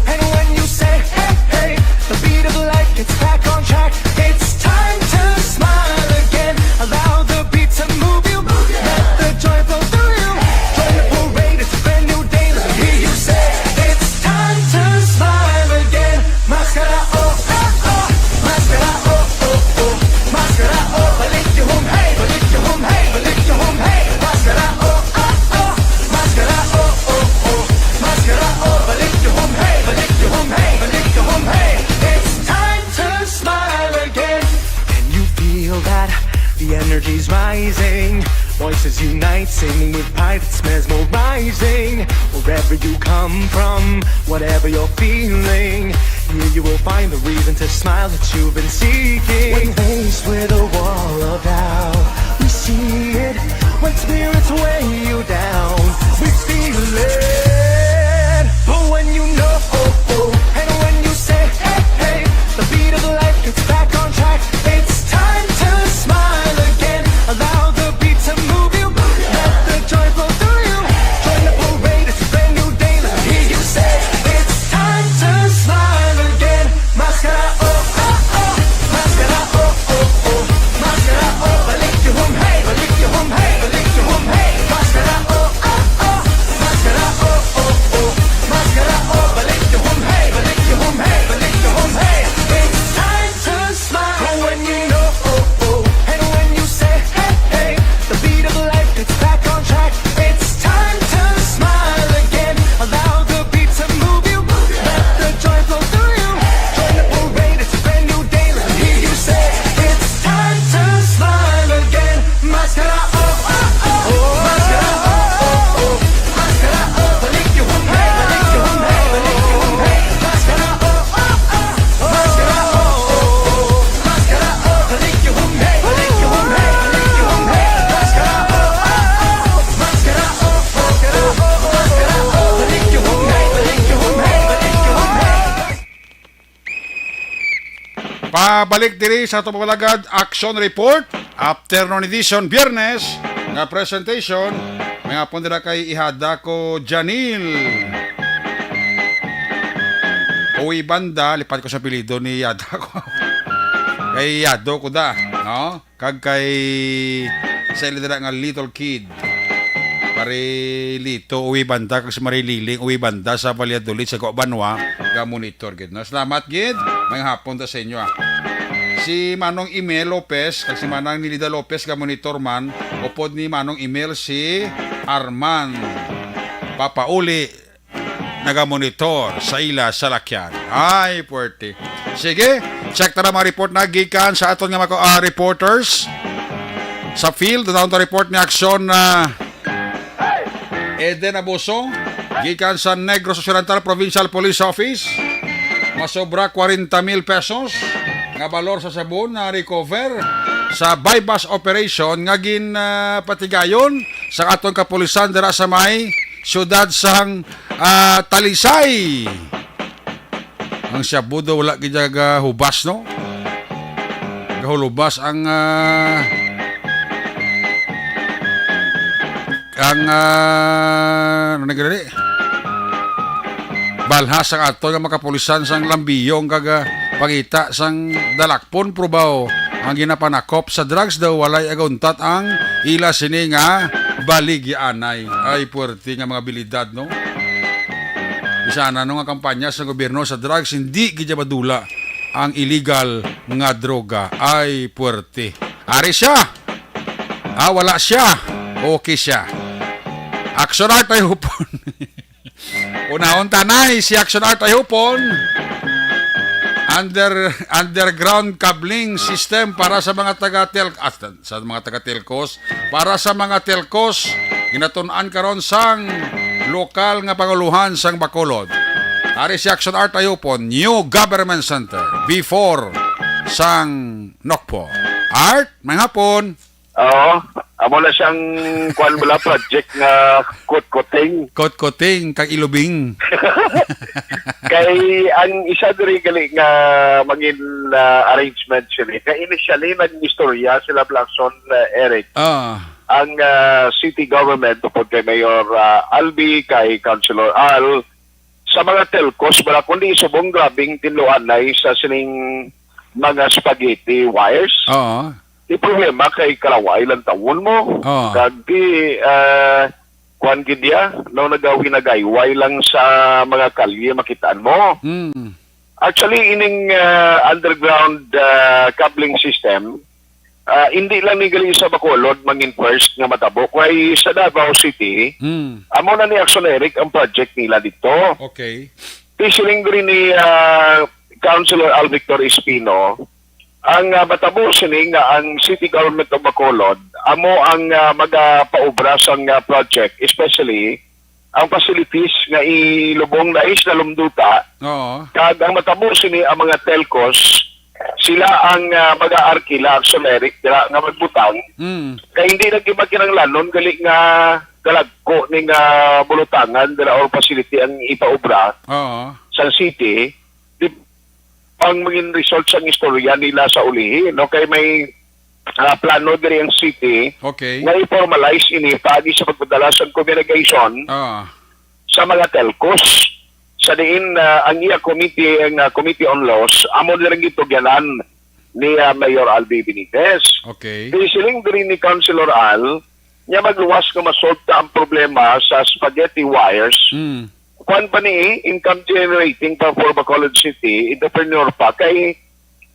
and when you say, hey, hey, the beat of life gets back on track. It's time to smile again. Allow the beat to move you. Let the joy flow through you. Join the parade, it's a brand new day. Let me hear you say, it's time to smile again. Maskara, oh, oh, oh. Maskara, oh, oh, oh. Maskara, oh, balik yung hum, hey, balik yung hum, hey, balik yung hum, hey. Maskara, oh, oh, oh. Maskara, oh, oh, oh. Maskara, oh, balik yung hum, hey, balik yung hum, hey, balik yung hum, hey. It's time to smile again. Can you feel that? The energy's rising. Voices unite, singing with pride. It's mesmerizing. Wherever you come from, whatever you're feeling, here you will find the reason to smile that you've been seeking. When faced with a wall of doubt, we see it. When spirits weigh you down, we feel it. But when you know, oh, oh, and when you say, hey, hey, the beat of life gets back on track. It's time to smile again. Allow the beat to move you. Let the joy flow through you. Join the parade, it's a brand new day. Let me hear you say, it's time to smile again. Maskara, oh, oh, oh. Maskara, oh, oh, oh. Maskara, oh, balik yung hum, hey, balik yung hum, hey, balik yung hum, hey. Maskara, oh, oh, oh. Maskara, oh, oh, oh. Maskara, oh, balik yung hum, hey, balik yung hum, hey, balik yung hum, hey. It's time to smile. But when you know, oh, oh, and when you say, hey, hey, the beat of life gets back on track. It's time to smile again. Allow the beat to move you. Let the joy flow through you. Join the parade, it's a brand new day. Let me hear you say, it's time to smile again. Maskara, oh, oh, oh. Maskara, oh, oh, oh. Maskara, oh, balik yung hum, hey, balik yung hum, hey, balik yung hum, hey. Maskara, oh, oh, oh. Maskara, oh, oh, oh. Maskara, oh, balik yung hum, hey, balik yung hum, hey, balik yung hum, hey. Maskara, oh, oh, oh. Maskara, oh, oh, oh. Maskara, oh, balik yung hum, hey, balik yung hum, hey, balik yung hum, hey. Pabalik diri sa ato pag-alagad, Action Report, afternoon edition, Biyernes, nga presentation. May hapon dira kay Ihada ko, Janil. Uy, Banda, lipat ko sa apelyido ni Ihada ko. Kay Ihado ko da, no? Kag kay sa ila dira nga Little Kid. Pare Lito, Uwi Banda, kag si Mari Liling, Uwi Banda sa Valladolid, sa Guabanwa, ga-monitor gid, no? Salamat gid. May hapon ta sa inyo, ah. si Manong Emil Lopez kag si Manang Nilida Lopez nga monitor man, upod ni Manong Emil si Arman Papauli nagamonitor sa ila salakyan. Ay, puwerte. Sige, check ta na mga report na gikan sa aton nga mga, ah, reporters sa field. Doon ang report ni Aksyon na Eden Abuso, gikan sa Negros Occidental Provincial Police Office. Masobra kwarenta mil pesos nga balor sa sabon na recover sa buy-bust operation nga gin, ah, patigayon sa aton kapulisan dira sa may siyudad sang, ah, Talisay. Ang shabu daw wala gid gahubas, no? Gahulubas ang, ah, ang, ah, ano na gani? Balhas ang ato nga makapulisan sang lambiyong kag, ah, pangita sang dalakpon, Cubao ang ginapanakop sa drugs daw walay aguntat ang ila sini nga baligyaanay. Ay, puwerte nga mga abilidad, no? Bisan ano nga kampanya sa gobyerno sa drugs, hindi gid madula ang illegal nga droga. Ay, puwerte. Ari siya. Ah, wala siya. Okay siya. Action Art ay hupon. Unahon tanay si Action Art ay hupon. Under, underground cabling system para sa mga taga tel-, ah, sa mga taga telcos, para sa mga telcos, ginatun-an karon sang lokal nga panguluhan sang Bacolod. Ari si Action Art ay hupon, New Government Center, before sang Nokpo. Art, may hapon. Oo, amo na siyang kuan bala project nga kutkuting. Kotkoting kag ilubing. Kay ang isa diri gali nga mangin, ah, arrangement sila. Kay initially nag-istorya sila Blackson, ah, Eric. Ah. Ang, ah, city government tupod kay Mayor, ah, Albi, kay Councilor Al, sa mga telcos bala kundi subong grabing tinluanay sa sining mga spaghetti wires. Oo. Di problema kay kalaway lang tawon mo. Oo. Kag di, ah, kuwan gid ya, no, nagawinagayway lang sa mga kalye makitaan mo. Mm. Actually, ining, ah, underground, ah, cabling system, ah, hindi lang ni gali sa Bacolod mangin first nga matabo. Kay sa Davao City, Mm. amo na ni Action Eric ang project nila dito. Okay. Ti siling diri ni, ah, Councilor Al Victor Espino, ang, ah, matabo sini nga ang City Government of Bacolod amo ang, ah, magapaobra sang, ah, project, especially ang facilities nga ilubong na is nalumduta. Oo. Kag ang matabo sini ang mga telcos, sila ang, ah, mag-aarkila, Action Eric, dira nga magbutang. Mm. Kay hindi na gid makinahanglanon gali nga galagko ni nga bulutangan dira or facility ang ipaobra Oo. sa city. Di ang maging result sang istorya nila sa ulihi, no? Kay may, ah, plano diri ang city Okay. nga i-formalize ini paagi sa pagpadala sang communication Ah. sa mga telcos. Sa diin, ah, ang iya committee, ang, ah, Committee on Laws, amo diri gitugyanan ni, ah, Mayor Albi Benitez. Okay. Di siling diri ni Councilor Al, niya magluwas nga masolta ang problema sa spaghetti wires. Mm. Kuan pa ni, income generating pa for Bacolod City, entrepreneur pa, kay,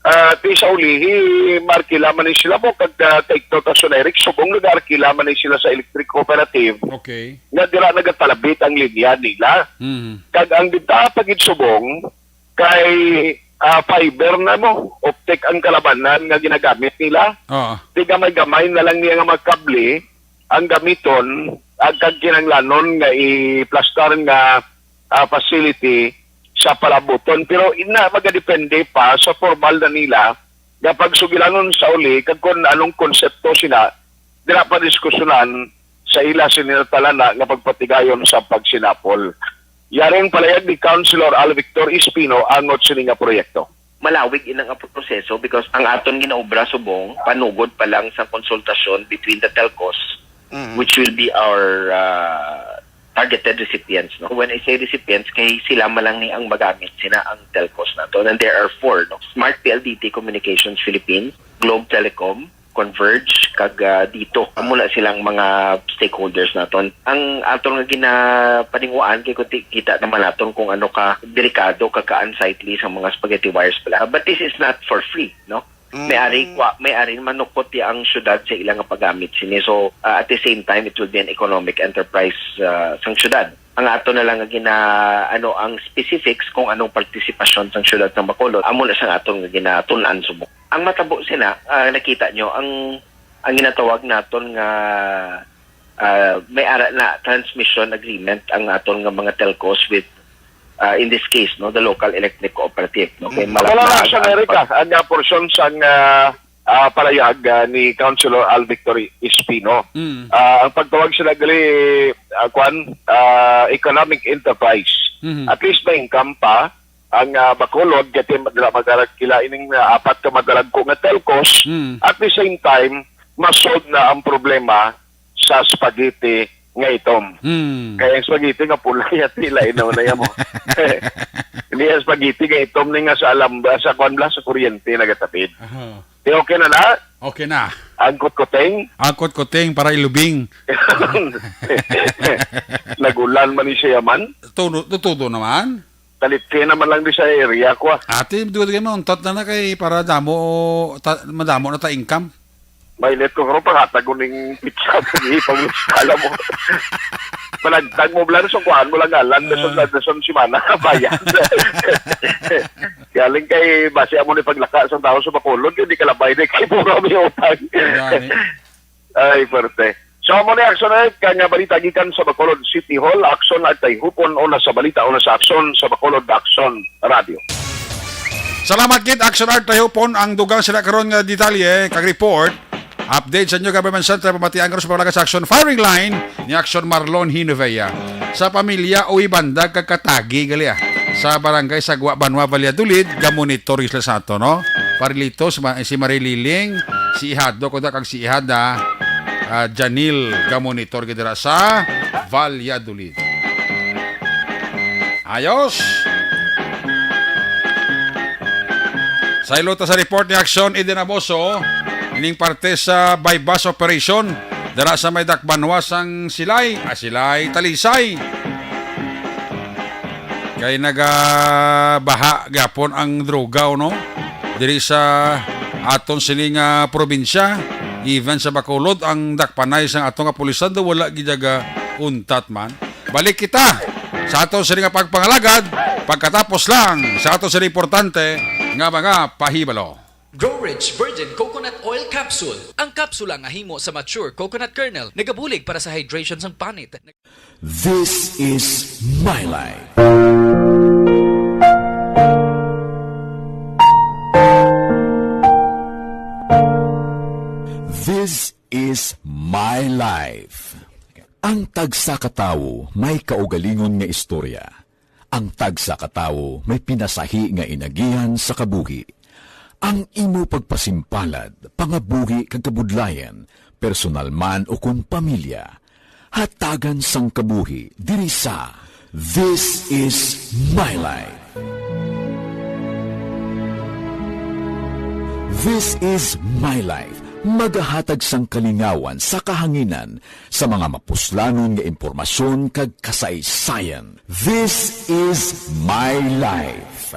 ah, ti sa ulihi, markila man ni sila mo, kag, ah, take note, Action Eric, subong nag-arkila man ni sila sa electric cooperative Okay. nga dira nagatalabit ang linya nila. Mm. Kag ang bintaha pa gid subong, kay, ah, fiber na mo, optic ang kalabanan nga ginagamit nila. Oo. Di gamay-gamay na lang niya nga mga kable ang gamiton, ag kag kinahanglanon nga i-plaster nga, ah, facility sa palabuton. Pero ina, magadepende pa sa formal na nila nga pagsugilanon sa uli kag kung anong konsepto sina dira pa diskusyonan sa ila sini nga talana nga pagpatigayon sa pagsinapol. Yari ang palayag ni Councilor Al Victor Espino angot sini nga proyekto. Malawig inang proseso because ang aton ginaobra subong panugod pa lang sa konsultasyon between the telcos, Mhm. which will be our, uh, targeted recipients, no? When I say recipients, kay sila man lang ni ang magamit, sina ang telcos nato. And there are four, no? Smart P L D T Communications Philippines, Globe Telecom, Converge, kag, ah, dito. Amo na silang mga stakeholders naton. Ang aton nga ginapaninguhaan kay kundi kita naman naton kung ano ka delikado, ka, ka unsightly sa mga spaghetti wires pala. But this is not for free, no? Mm. May ari kwa, may ari manukot ya ang syudad sa ilang nga paggamit sini. So, ah, at the same time, it will be an economic enterprise, ah, sang syudad. Ang ato na lang nga gina-, ano, ang specifics kung anong partisipasyon sang syudad sang Bacolod, amo na sang aton nga ginatun-an subong. Ang matabo sina, ah, nakita nyo, ang, ang ginatawag naton nga, ah, may ara na transmission agreement ang aton nga mga telcos with, ah, in this case, no, the local electric cooperative, no? Kay Mm. Wala lang malalag sa ang Amerika, pag- ang, ah, porsyon sang, ah, ah, palayag, ah, ni Councilor Al Victor Espino. Mm. Ah, ang pagtawag sila gali, ah, kwan, ah, economic enterprise. Mhm. At least may income pa ang, ah, Bacolod, kay dira magarag kila ining, ah, apat ka madalagko nga telcos. Mm. At the same time, masolve na ang problema sa spaghetti nga itom. Mm. Kaya ang spaghetti nga pula, ya tila, inaw na yan mo. Hindi ang spaghetti nga itom ni nga sa alambra, sa kwan bala, sa kuryente nagatapid. Aha. Di okay na na? Okay na. Ang kutkuting? Ang kutkuting para ilubing. Nagulan man ni siya man? Tudo, tudo naman. Talitke naman lang di sa area ko, ah. Ate, duwa di kami untat na na kay para damo, ta-, madamo na ta income. May let ko karon panghatag ko ning pizza sa ipang sala mo. Panagtag mo bala sa kuan mo lang ngalan, Ah. dason, dason si Mana, bayad. Galing kay base amo ni paglaka sa tao sa Bacolod, hindi kalabay na kay puro may utang. Gani. Ay, perte. So, amo ni Action Earth, kanya balita gikan sa Bacolod City Hall, Action Agtay Hupon, una sa balita, una sa aksyon sa Bacolod Action Radio. Salamat gid, Action Art Tayupon. Ang dugang sila karon nga detalye kag report. Update sa inyo, Government Center, pamatian karon sa pamalaga sa Action Firing Line ni Action Marlon Hinovea. Sa pamilya, uy, bandag kag katagi, gali, ah. Sa barangay Sagwa, Banwa, Valladolid, gamonitor sila sa ato, no? Parilitos, ma-, si Marililing, si Ihado, kuda kag si Ihada, ah, Janil, gamonitor gid dira sa Valladolid. Ayos. Saylo ta sa report ni Action Eden Aboso, ining parte sa buy-bust operation dira sa may dakbanwa sang Silay, ah, Silay, Talisay. Kay nagabaha gyapon ang droga, no? Diri sa aton sini nga probinsya, even sa Bacolod, ang dakpanay sang aton kapulisan daw wala gid untat man. Balik kita sa aton sini nga pagpangalagad pagkatapos lang sa aton sini importante nga mga pahibalo. Grow Rich Virgin Coconut Oil Capsule. Ang kapsula nga himo sa mature coconut kernel nagabulig para sa hydration sang panit. This is my life. This is my life. Ang tagsa ka tawo may kaugalingon nga istorya. Ang tagsa ka tawo may pinasahi nga inagihan sa kabuhi. Ang imo pagpasimpalad, pangabuhi kag kabudlayan, personal man o kon pamilya, hatagan sang kabuhi diri sa This Is My Life. This Is My Life, magahatag sang kalingawan sa kahanginan sa mga mapuslanon nga impormasyon kag kasaysayan. This is my life.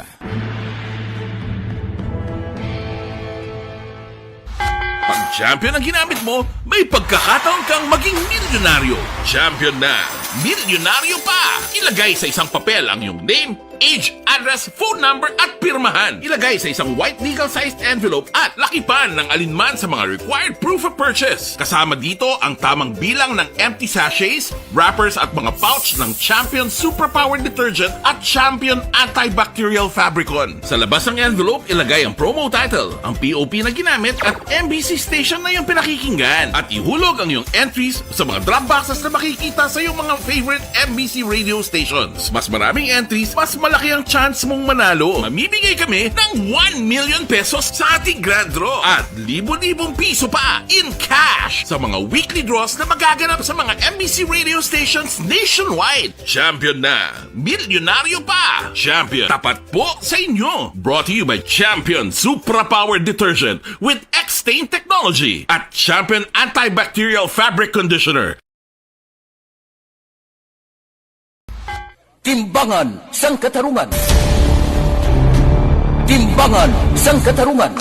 Pag champion ang ginamit mo, may pagkakataon kang maging milyonaryo. Champion na, milyonaryo pa! Ilagay sa isang papel ang iyong name, age, address, phone number, at pirmahan. Ilagay sa isang white legal-sized envelope at lakipan ng alinman sa mga required proof of purchase. Kasama dito ang tamang bilang ng empty sachets, wrappers, at mga pouch ng Champion Superpower Detergent at Champion Antibacterial Fabricon. Sa labas ng envelope, ilagay ang promo title, ang P O P na ginamit, at M B C station na iyong pinakikinggan. At ihulog ang iyong entries sa mga drop boxes na makikita sa iyong mga favorite M B C radio stations. Mas maraming entries, mas malaki ang chance mong manalo. Mamimigay kami ng one million pesos sa ating grand draw at libo-libong piso pa in cash sa mga weekly draws na magaganap sa mga M B C radio stations nationwide. Champion na! Milyonaryo pa! Champion, tapat po sa inyo! Brought to you by Champion Supra Power Detergent with X-Stain Technology at Champion Antibacterial Fabric Conditioner. Timbangan sang Katarungan. Timbangan sang Katarungan.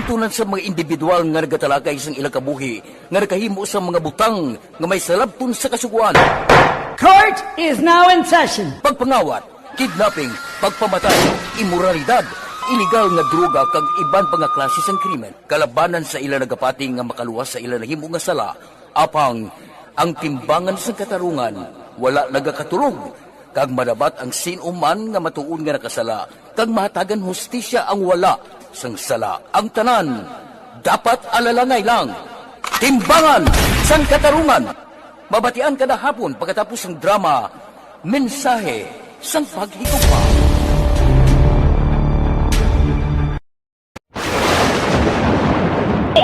Tunan sa mga individual nga nagatalakay sang ila kabuhi nga nakahimo sa mga butang nga may salabton sa kasugoan. Court is now in session. Pagpangawat, kidnapping, pagpamatay, imoralidad, iligal nga droga kag iban pa nga klase sang krimen kalabanan sa ila nagapati nga makaluwas sa ila nahimo nga sala. Apang ang timbangan sang katarungan wala nagakatulog, kag madabat ang sin-o man nga matuod nga nakasala, kag mahatagan hustisya ang wala sang sala. Ang tanan dapat alalangay lang. Timbangan sang Katarungan. Mabatian kada hapon pagkatapos sang drama, Mensahe sang Paghigugma.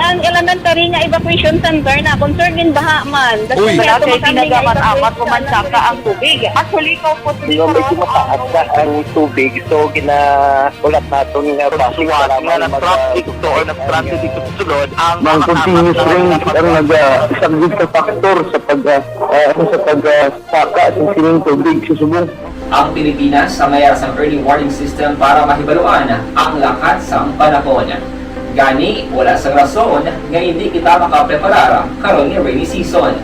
Ang elementary nga evacuation center na concerned in baha man. Uy. Wala kay ginagamat-amat, pumansaka ang tubig. Actually, ikaw po, Sino, medyo mataas na ang tubig, so ginahulat naton nga bus nga nag-traffic to or nag-transit dito sa sulod ang mga continuous rain ang nag-, ah, isang big factor sa pag, ah, ah, sa pag, ah, saka sa sining tubig sa subong. Ang Pilipinas ang may ara sang early warning system para mahibaluan ang lakat sang panahon. Gani, wala sang rason nga indi kita makapreparar karon nga rainy season.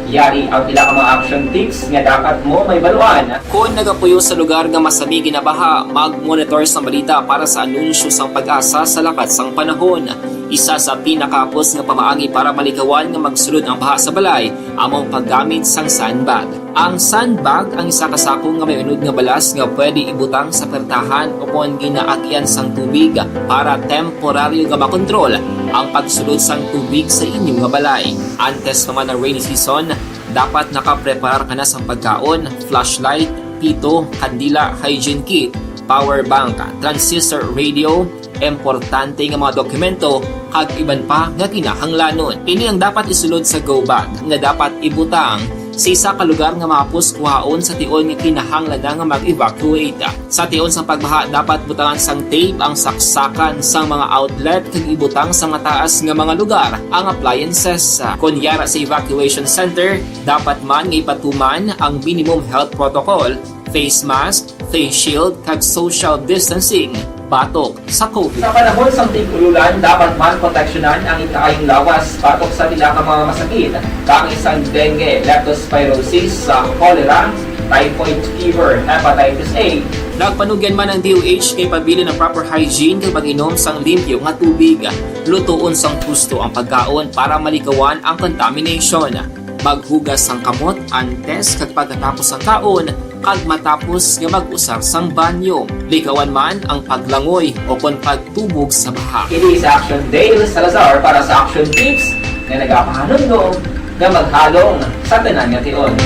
Yari ang pila ka mga action tips nga dapat mo mahibaluan. Kon nagapuyo sa lugar nga masami ginabaha, mag-monitor sang balita para sa anunsyo sang PAGASA sa lakat sang panahon. Isa sa pinakahapos nga pamaagi para malikawan nga magsulod ang baha sa balay amo ang paggamit sang sandbag. Ang sandbag ang isa ka sako nga may unod nga balas nga pwede ibutang sa pertahan o kon ginaagyan sang tubig para temporaryo nga makontrol ang pagsulod sang tubig sa inyo nga balay. Antes pa man ang rainy season, dapat nakapreparar ka na sang pagkaon, flashlight, pito, kandila, hygiene kit, power bank, transistor radio, importante nga mga dokumento, kag iban pa nga kinahanglanon. Ini ang dapat isulod sa go bag nga dapat ibutang sa isa ka lugar nga mahapos kuhaon sa tion nga kinahanglan na nga mag-evacuate. Sa tion sang pagbaha, dapat butangan sang tape ang saksakan sang mga outlet kag ibutang sa mataas nga mga lugar ang appliances. Kon yara sa evacuation center, dapat man nga ipatuman ang minimum health protocol, face mask, face shield, kag social distancing batok sa COVID. Sa panahon sang tig-ululan, dapat man proteksyonan ang ikaayong lawas batok sa pila ka mga masakit, kaangay sang dengue, leptospirosis, sa cholera, typhoid fever, hepatitis A. Nagpanugyan man ang D O H kay pabilin ang proper hygiene kag pag-inom sang limpyo nga tubig. Lutoon sang husto ang pagkaon para malikawan ang contamination. Maghugas sang kamot antes kag pagkatapos sang kaon kag matapos nga mag-usar sang banyo. Likawan man ang paglangoy o kon pagtubog sa baha. Ini si Action Dale Salazar para sa Action Tips nga nagapahanumdom nga maghalong sa tanan nga tion.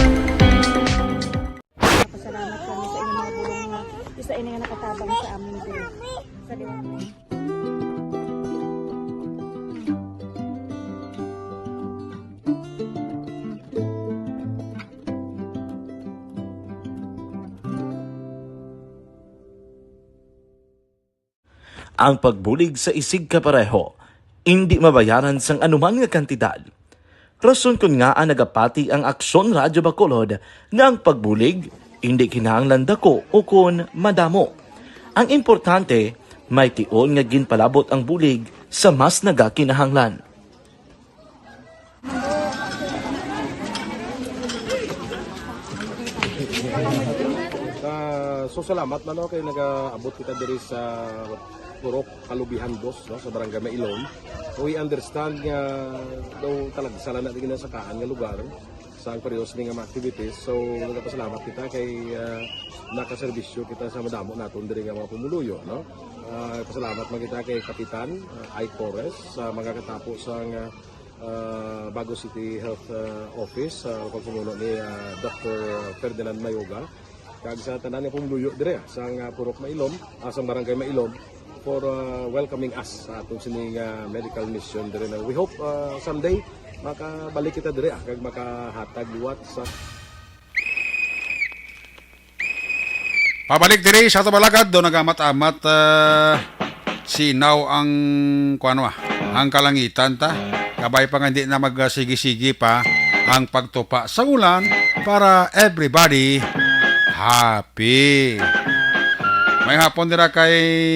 Nagpasalamat kami sa inyong mga bulong nga isa ini nga nakatabang sa amin diri. Sa liwanag. Ang pagbulig sa isigkapareho indi mabayaran sang anuman nga kantidad. Rason kon ngaa nagapati ang Aksyon Radyo Bacolod nga ang pagbulig indi kinahanglan daku ukon madamo. Ang importante, may tion nga ginpalabot ang bulig sa mas nagakinahanglan. Ah, so salamat man, no, kay nagaabot kita diri sa Purok Kalubihan Dos, no, sa Barangay Mailom. We understand nga daw talagsa lang na di ginasakaan nga lugar sa ang pareho sini nga mga activities. So, nagapasalamat kita kay, ah, nakaserbisyo kita sa madamo naton diri nga mga pumuluyo, no? Ah, pasalamat man kita kay Kapitan, ah, Ike Torres sa mga katapo sa nga, ah, Bago City Health, ah, Office, sa pagpamuno ni, ah, Doctor Ferdinand Mayoga. Kag sa tanan nga pumuluyo diri, ah, sa nga Purok Mailom, ah, sa Barangay Mailom, for, ah, welcoming us sa aton sini nga medical mission diri na. We hope, ah, someday makabalik kita diri, ah, kag makahatag liwat sa Pabalik diri sa Tabalagad, do nagamat-amat, ah, sinaw ang, kuwan, ah, ang kalangitan ta. Kabay pa nga hindi na magsigi-sigi pa ang pagtupa sa ulan para everybody happy. May hapon dira kay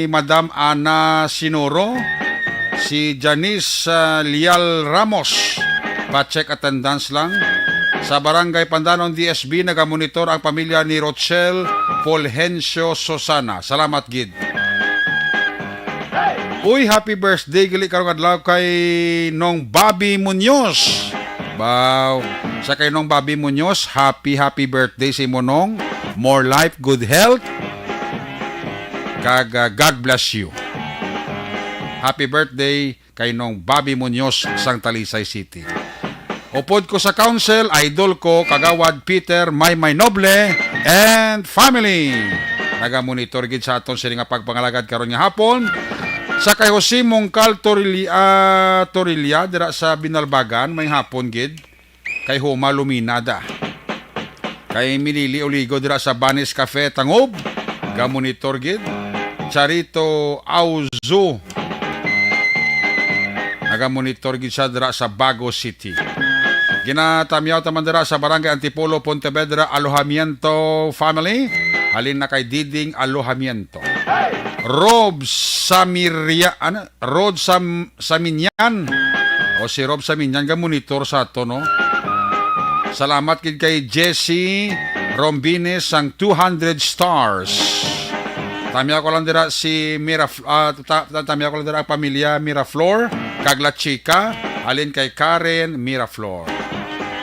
Madam Ana Sinoro. Si Janice, ah, Lial Ramos, pa-check attendance lang. Sa Barangay Pandanon D S B, nagamonitor ang pamilya ni Rochelle Fulgencio Susana. Salamat gid. Uy, happy birthday gali karong adlaw kay Nong Bobby Muñoz. Wow. Sa kay Nong Bobby Muñoz, happy, happy birthday sa imo, Nong. More life, good health. Kag, ah, God bless you. Happy birthday kay Nong Bobby Muñoz sang Talisay City. Upod ko sa council, idol ko, Kagawad Peter Maymay Noble and family. Nagamonitor gid sa aton sini nga pagpangalagad karon nga hapon. Sa kay Jose Mongcal Torilla, ah, Torilla, dira sa Binalbagan, may hapon gid. Kay Homa Luminada. Kay Milili Oligo dira sa Banis Cafe, Tangob. Gamonitor gid. Charito Auzo. Nagamonitor gid siya dira sa Bago City. Ginatamyaw ta man dira sa Barangay Antipolo, Pontevedra, Alojamiento family. Halin na kay Diding Alojamiento. Rob Samiria, ano? Rod Sam-, Saminyan. O, si Rob Saminyan ga monitor sa ato, no? Salamat gid kay Jesse Rombines sang two hundred stars. Tamyaw ko lang dira si Mira, ah, ta-, ta-, tamyaw ko lang dira ang pamilya Miraflor kag La Chica, halin kay Karen Miraflor.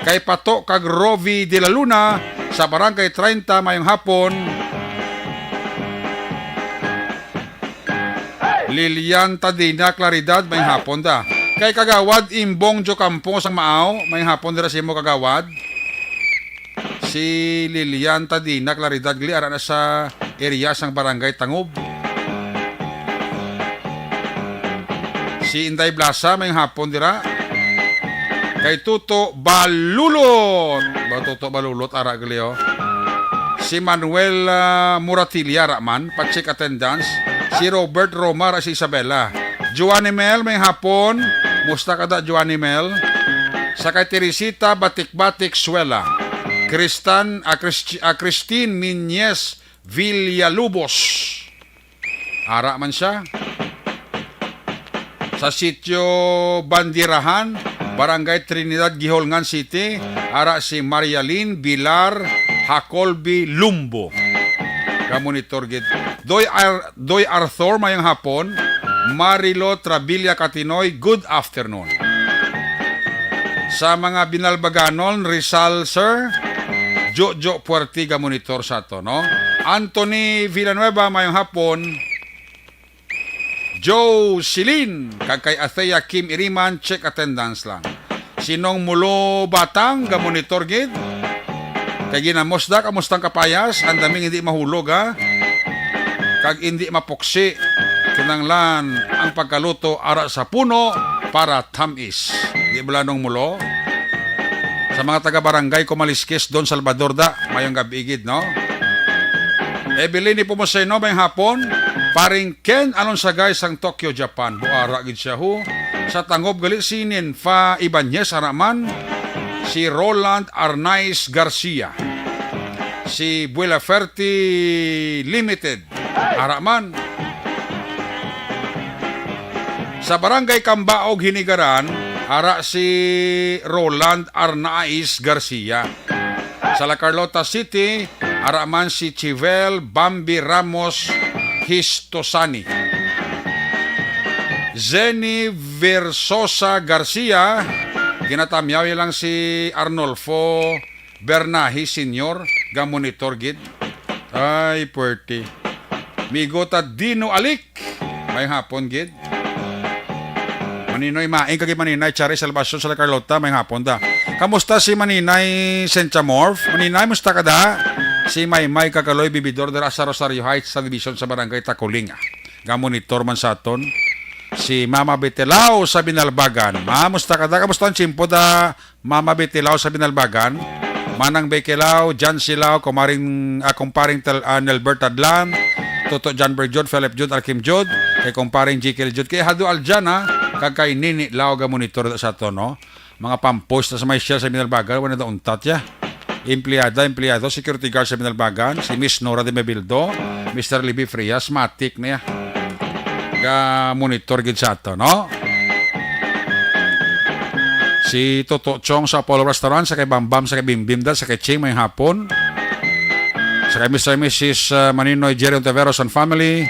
Kay Pato kag Rovi de la Luna sa Barangay treinta, mayong hapon. Lilian Tadina Claridad, may hapon da. Kay Kagawad Imbong Jocampo sang Maaw, may hapon dira sa imo, Kagawad. Si Lilian Tadina Claridad, gali ara na sa area sang Barangay Tangob. Si Inday Blasa, may hapon dira. Kay Tuto Balulot. Ba, Tuto Balulot, ara gali, oh. Si Manuel, ah, Muratilia, ara man, pa-check attendance. Si Robert Roma, ara si Isabela. Joanny Mel, may hapon. Musta ka da, Joanny Mel? Sa kay Teresita Batik-Batik Suela. Kristan, ah, Christi-, ah, Christine Minyes Villalubos. Ara man siya. Sa Sitio Bandirahan, Barangay Trinidad, Guijolngan City, ara si Marialyn Bilar Hacolbi Lumbo. Gamonitor gid. Doy Ar-, Doy Arthur, mayong hapon. Marilo Trabilia Catinoy, good afternoon. Sa mga Binalbaganon, Rizal, sir, Jojo Puertiga monitor sa ato, no? Anthony Villanueva, mayong hapon. Joe Silin, kag kay Athea Kim Iriman, check attendance lang. Si Nong Mulo Batang, gamonitor gid. Kay ginamusda, kamustang kapayas, ang daming hindi mahulog, ha? Kag hindi mapuksi. Kinanglan ang pagkaluto ara sa puno para tamis. Di ba, Nong Mulo? Sa mga taga-barangay Kumaliskis, Don Salvador da, mayong gabi gid, no? Evelyn Nepomuceno, may hapon. Paring Ken Alonsagay sang Tokyo, Japan. Buara gid siya, ho. Sa Tangob gali si Ninfa Ibanez, ara man. Si Roland Arnaiz Garcia. Si Buelaferte Limited. Ara man. Sa Barangay Kambaog, Hinigaran, ara si Roland Arnaiz Garcia. Sa La Carlota City, ara man si Chivel Bambi Ramos Histosani. Zenny Versosa Garcia, ginatamyaw lang si Arnolfo Bernahi Senior, gamonitor gid. Ay, puwerte. Migo ta Dino Alik, may hapon gid. Maninoy Maing kag Maninay Charis Salvacion sa La Carlota, may hapon da. Kamusta si Maninay Sentia Morf? Maninay, musta ka da? Si Maymay Kagaloy, bibidor dira sa Rosario Heights sa division sa Barangay Tacolinga. Gamonitor man sa aton. Si Mama Betelao sa Binalbagan. Ma, musta ka da? Kamusta ang tiyempo da? Mama Betelao sa Binalbagan, Manang Bekelao, John Silao, kumaring, ah, kumparing Tel-, ah, Nelbert Tadlan, Toto John Berjud, Philip Jud, Alkim Jud, kay kumparing Jekyll Jud, kay Hado Aljana, kag kay Nini Lao ga monitor sa to, no? Mga pampost na sa may share sa Binalbagan, wala na untat ya. Empleyada, empleyado, security guard sa Binalbagan, si Miss Nora de Mebildo, Mister Libby Frias, matik na ya. Ga monitor gid sa to, no? Si Toto Chong sa Apollo Restaurant, sa kay Bambam, sa kay Bimbim, da, sa kay Ching, may hapon. Sa kay Mister and Missus, uh, Maninoy Jerry Ontiveros and family,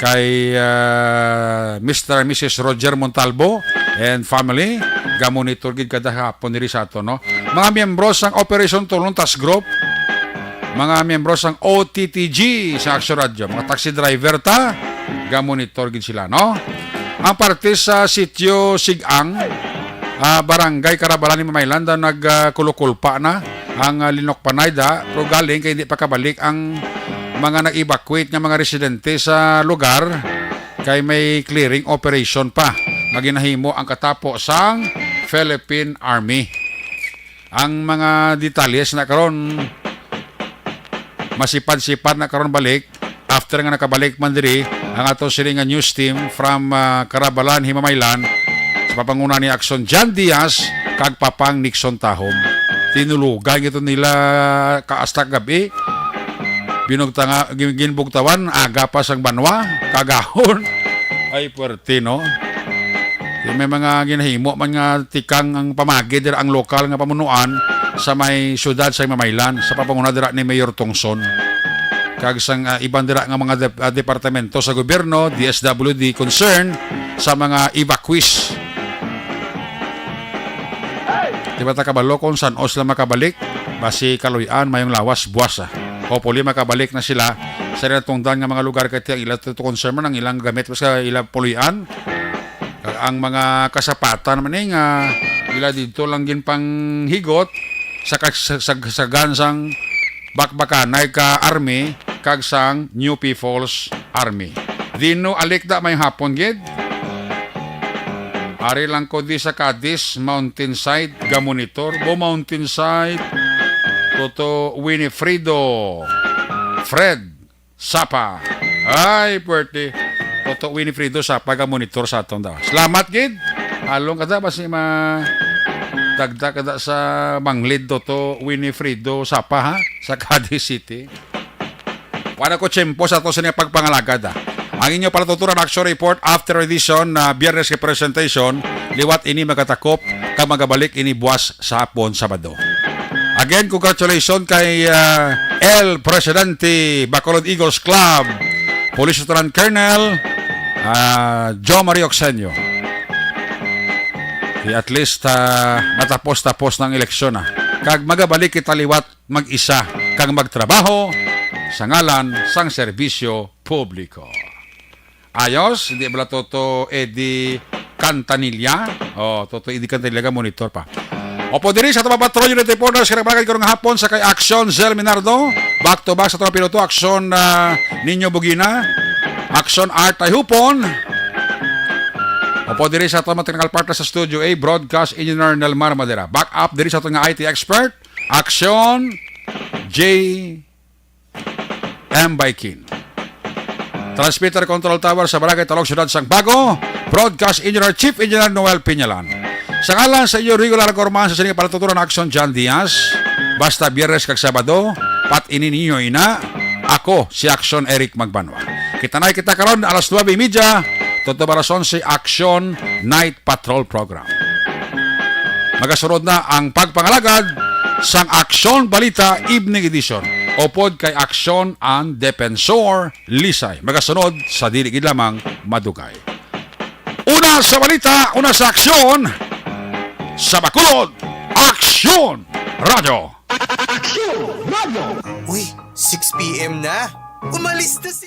kay, uh, Mister and Missus Roger Montalbo and family, gamonitor gid kada hapon diri sa ato, no? Mga miyembro sang Operation Tulong Task Group, mga miyembro sang O T T G sa Action Radio, mga taxi driver ta, gamonitor gid sila, no? Ang parte sa sitio Sigang, ah, Barangay Carabalan ni Mamaylan, daw nag, ah, kulukulpa na ang, ah, linukbanay da, pero galing kay hindi pa kabalik ang mga nag-evacuate nga mga residente sa lugar, kay may clearing operation pa nga ginahimo ang katapo sang Philippine Army. Ang mga detalye sa na karon, masipad-sipad na karon balik after nga nakabalik man diri ang ato sini nga news team from, ah, Carabalan, Himamaylan, sa papanguna ni Action John Diaz kag Papang Nixon Tahom. Tinulugan gito nila kaastak gabi. Binugtanga, gin-, ginbugtawan, aga pa sang banwa, kagahon. Ay, puwerte, no? Kay may mga ginahimo man nga tikang ang pamagi dira ang lokal nga pamunuan sa may siyudad sa Mamaylan, sa papanguna dira ni Mayor Tongson. Kag sang, ah, iban dira nga mga dep-, ah, departamento sa gobyerno, D S W D, concern sa mga evacuees. Di ba ta kabalo kung san-o sila makabalik? Basi kaluy-an, mayong lawas, buwas, ah. Hopefully, makabalik na sila sa natungdan nga mga lugar, kay ang ila to concern man ang ilang gamit sa ila pulian. Kag ang mga kasapatan man, eh, nga ila didto lang ginpanghigot sa kas-, sa, sa, sa gansang bakbakanay ka army kag sang New People's Army. Dino Alikda, may hapon gid. Ari lang ko di sa Cadiz, Mountainside, gamonitor. Bo Mountainside, Toto Winifredo, Fred, Sapa. Ay, puwerte. Toto Winifredo Sapa, gamonitor sa aton daw. Salamat gid. Halong kada basi ma dagdag kada sa manglid, Toto Winifredo Sapa, ha, sa Cadiz City. Wala ko tiyempo sa ato sa niya pagpangalagad, ah. Ang inyo palatuturan action report after edition na Biyernes kay presentation, liwat ini magatakop kag magabalik ini buwas sa hapon, Sabado. Again, congratulations kay, ah, El Presidente, Bacolod Eagles Club, Police Lieutenant Colonel, ah, Joe Mario Oxenio. Kay at least, ah, matapos-tapos ng eleksyon, ah. Kag magabalik kita liwat mag-isa kag magtrabaho sa ngalan sang serbisyo publiko. Ayos, hindi bala Toto Eddie Cantanilla? Oh, Toto Eddie Cantanilla ka monitor pa. Opo, diri sa Taba Patrol Unit Reporters, kaya pala kayo nga hapon sa kay Action Zel Minardo. Back to back sa Taba Piloto, Action, ah, Ninyo Bugina. Action Art Tahupon. Opo, diri sa ato mga technical partner sa Studio A, Broadcast Engineer Nelmar Madera. Back up diri sa ato nga I T expert, Action J M Baikin. Transmitter Control Tower sa Barangay Talog, Siyudad sang Bago. Broadcast Engineer, Chief Engineer Noel Piñalan. Sa ngalan sa iyo regular gorman sa sining palatuturan, Action John Diaz. Basta Biyernes kag Sabado, pat ini ninyo ina. Ako si Action Eric Magbanwa. Kita na kita karon alas nuebe y media, totoo ba rason si Action Night Patrol Program. Magasunod na ang pagpangalagad sang Aksyon Balita Evening Edition, upod kay Aksyon and Defensor Lisay. Magasunod sa dili gid lamang madugay. Una sa balita, una sa aksyon, sa Bacolod, Aksyon Radyo. Aksyon Radyo. Uy, six P M na. Umalis na si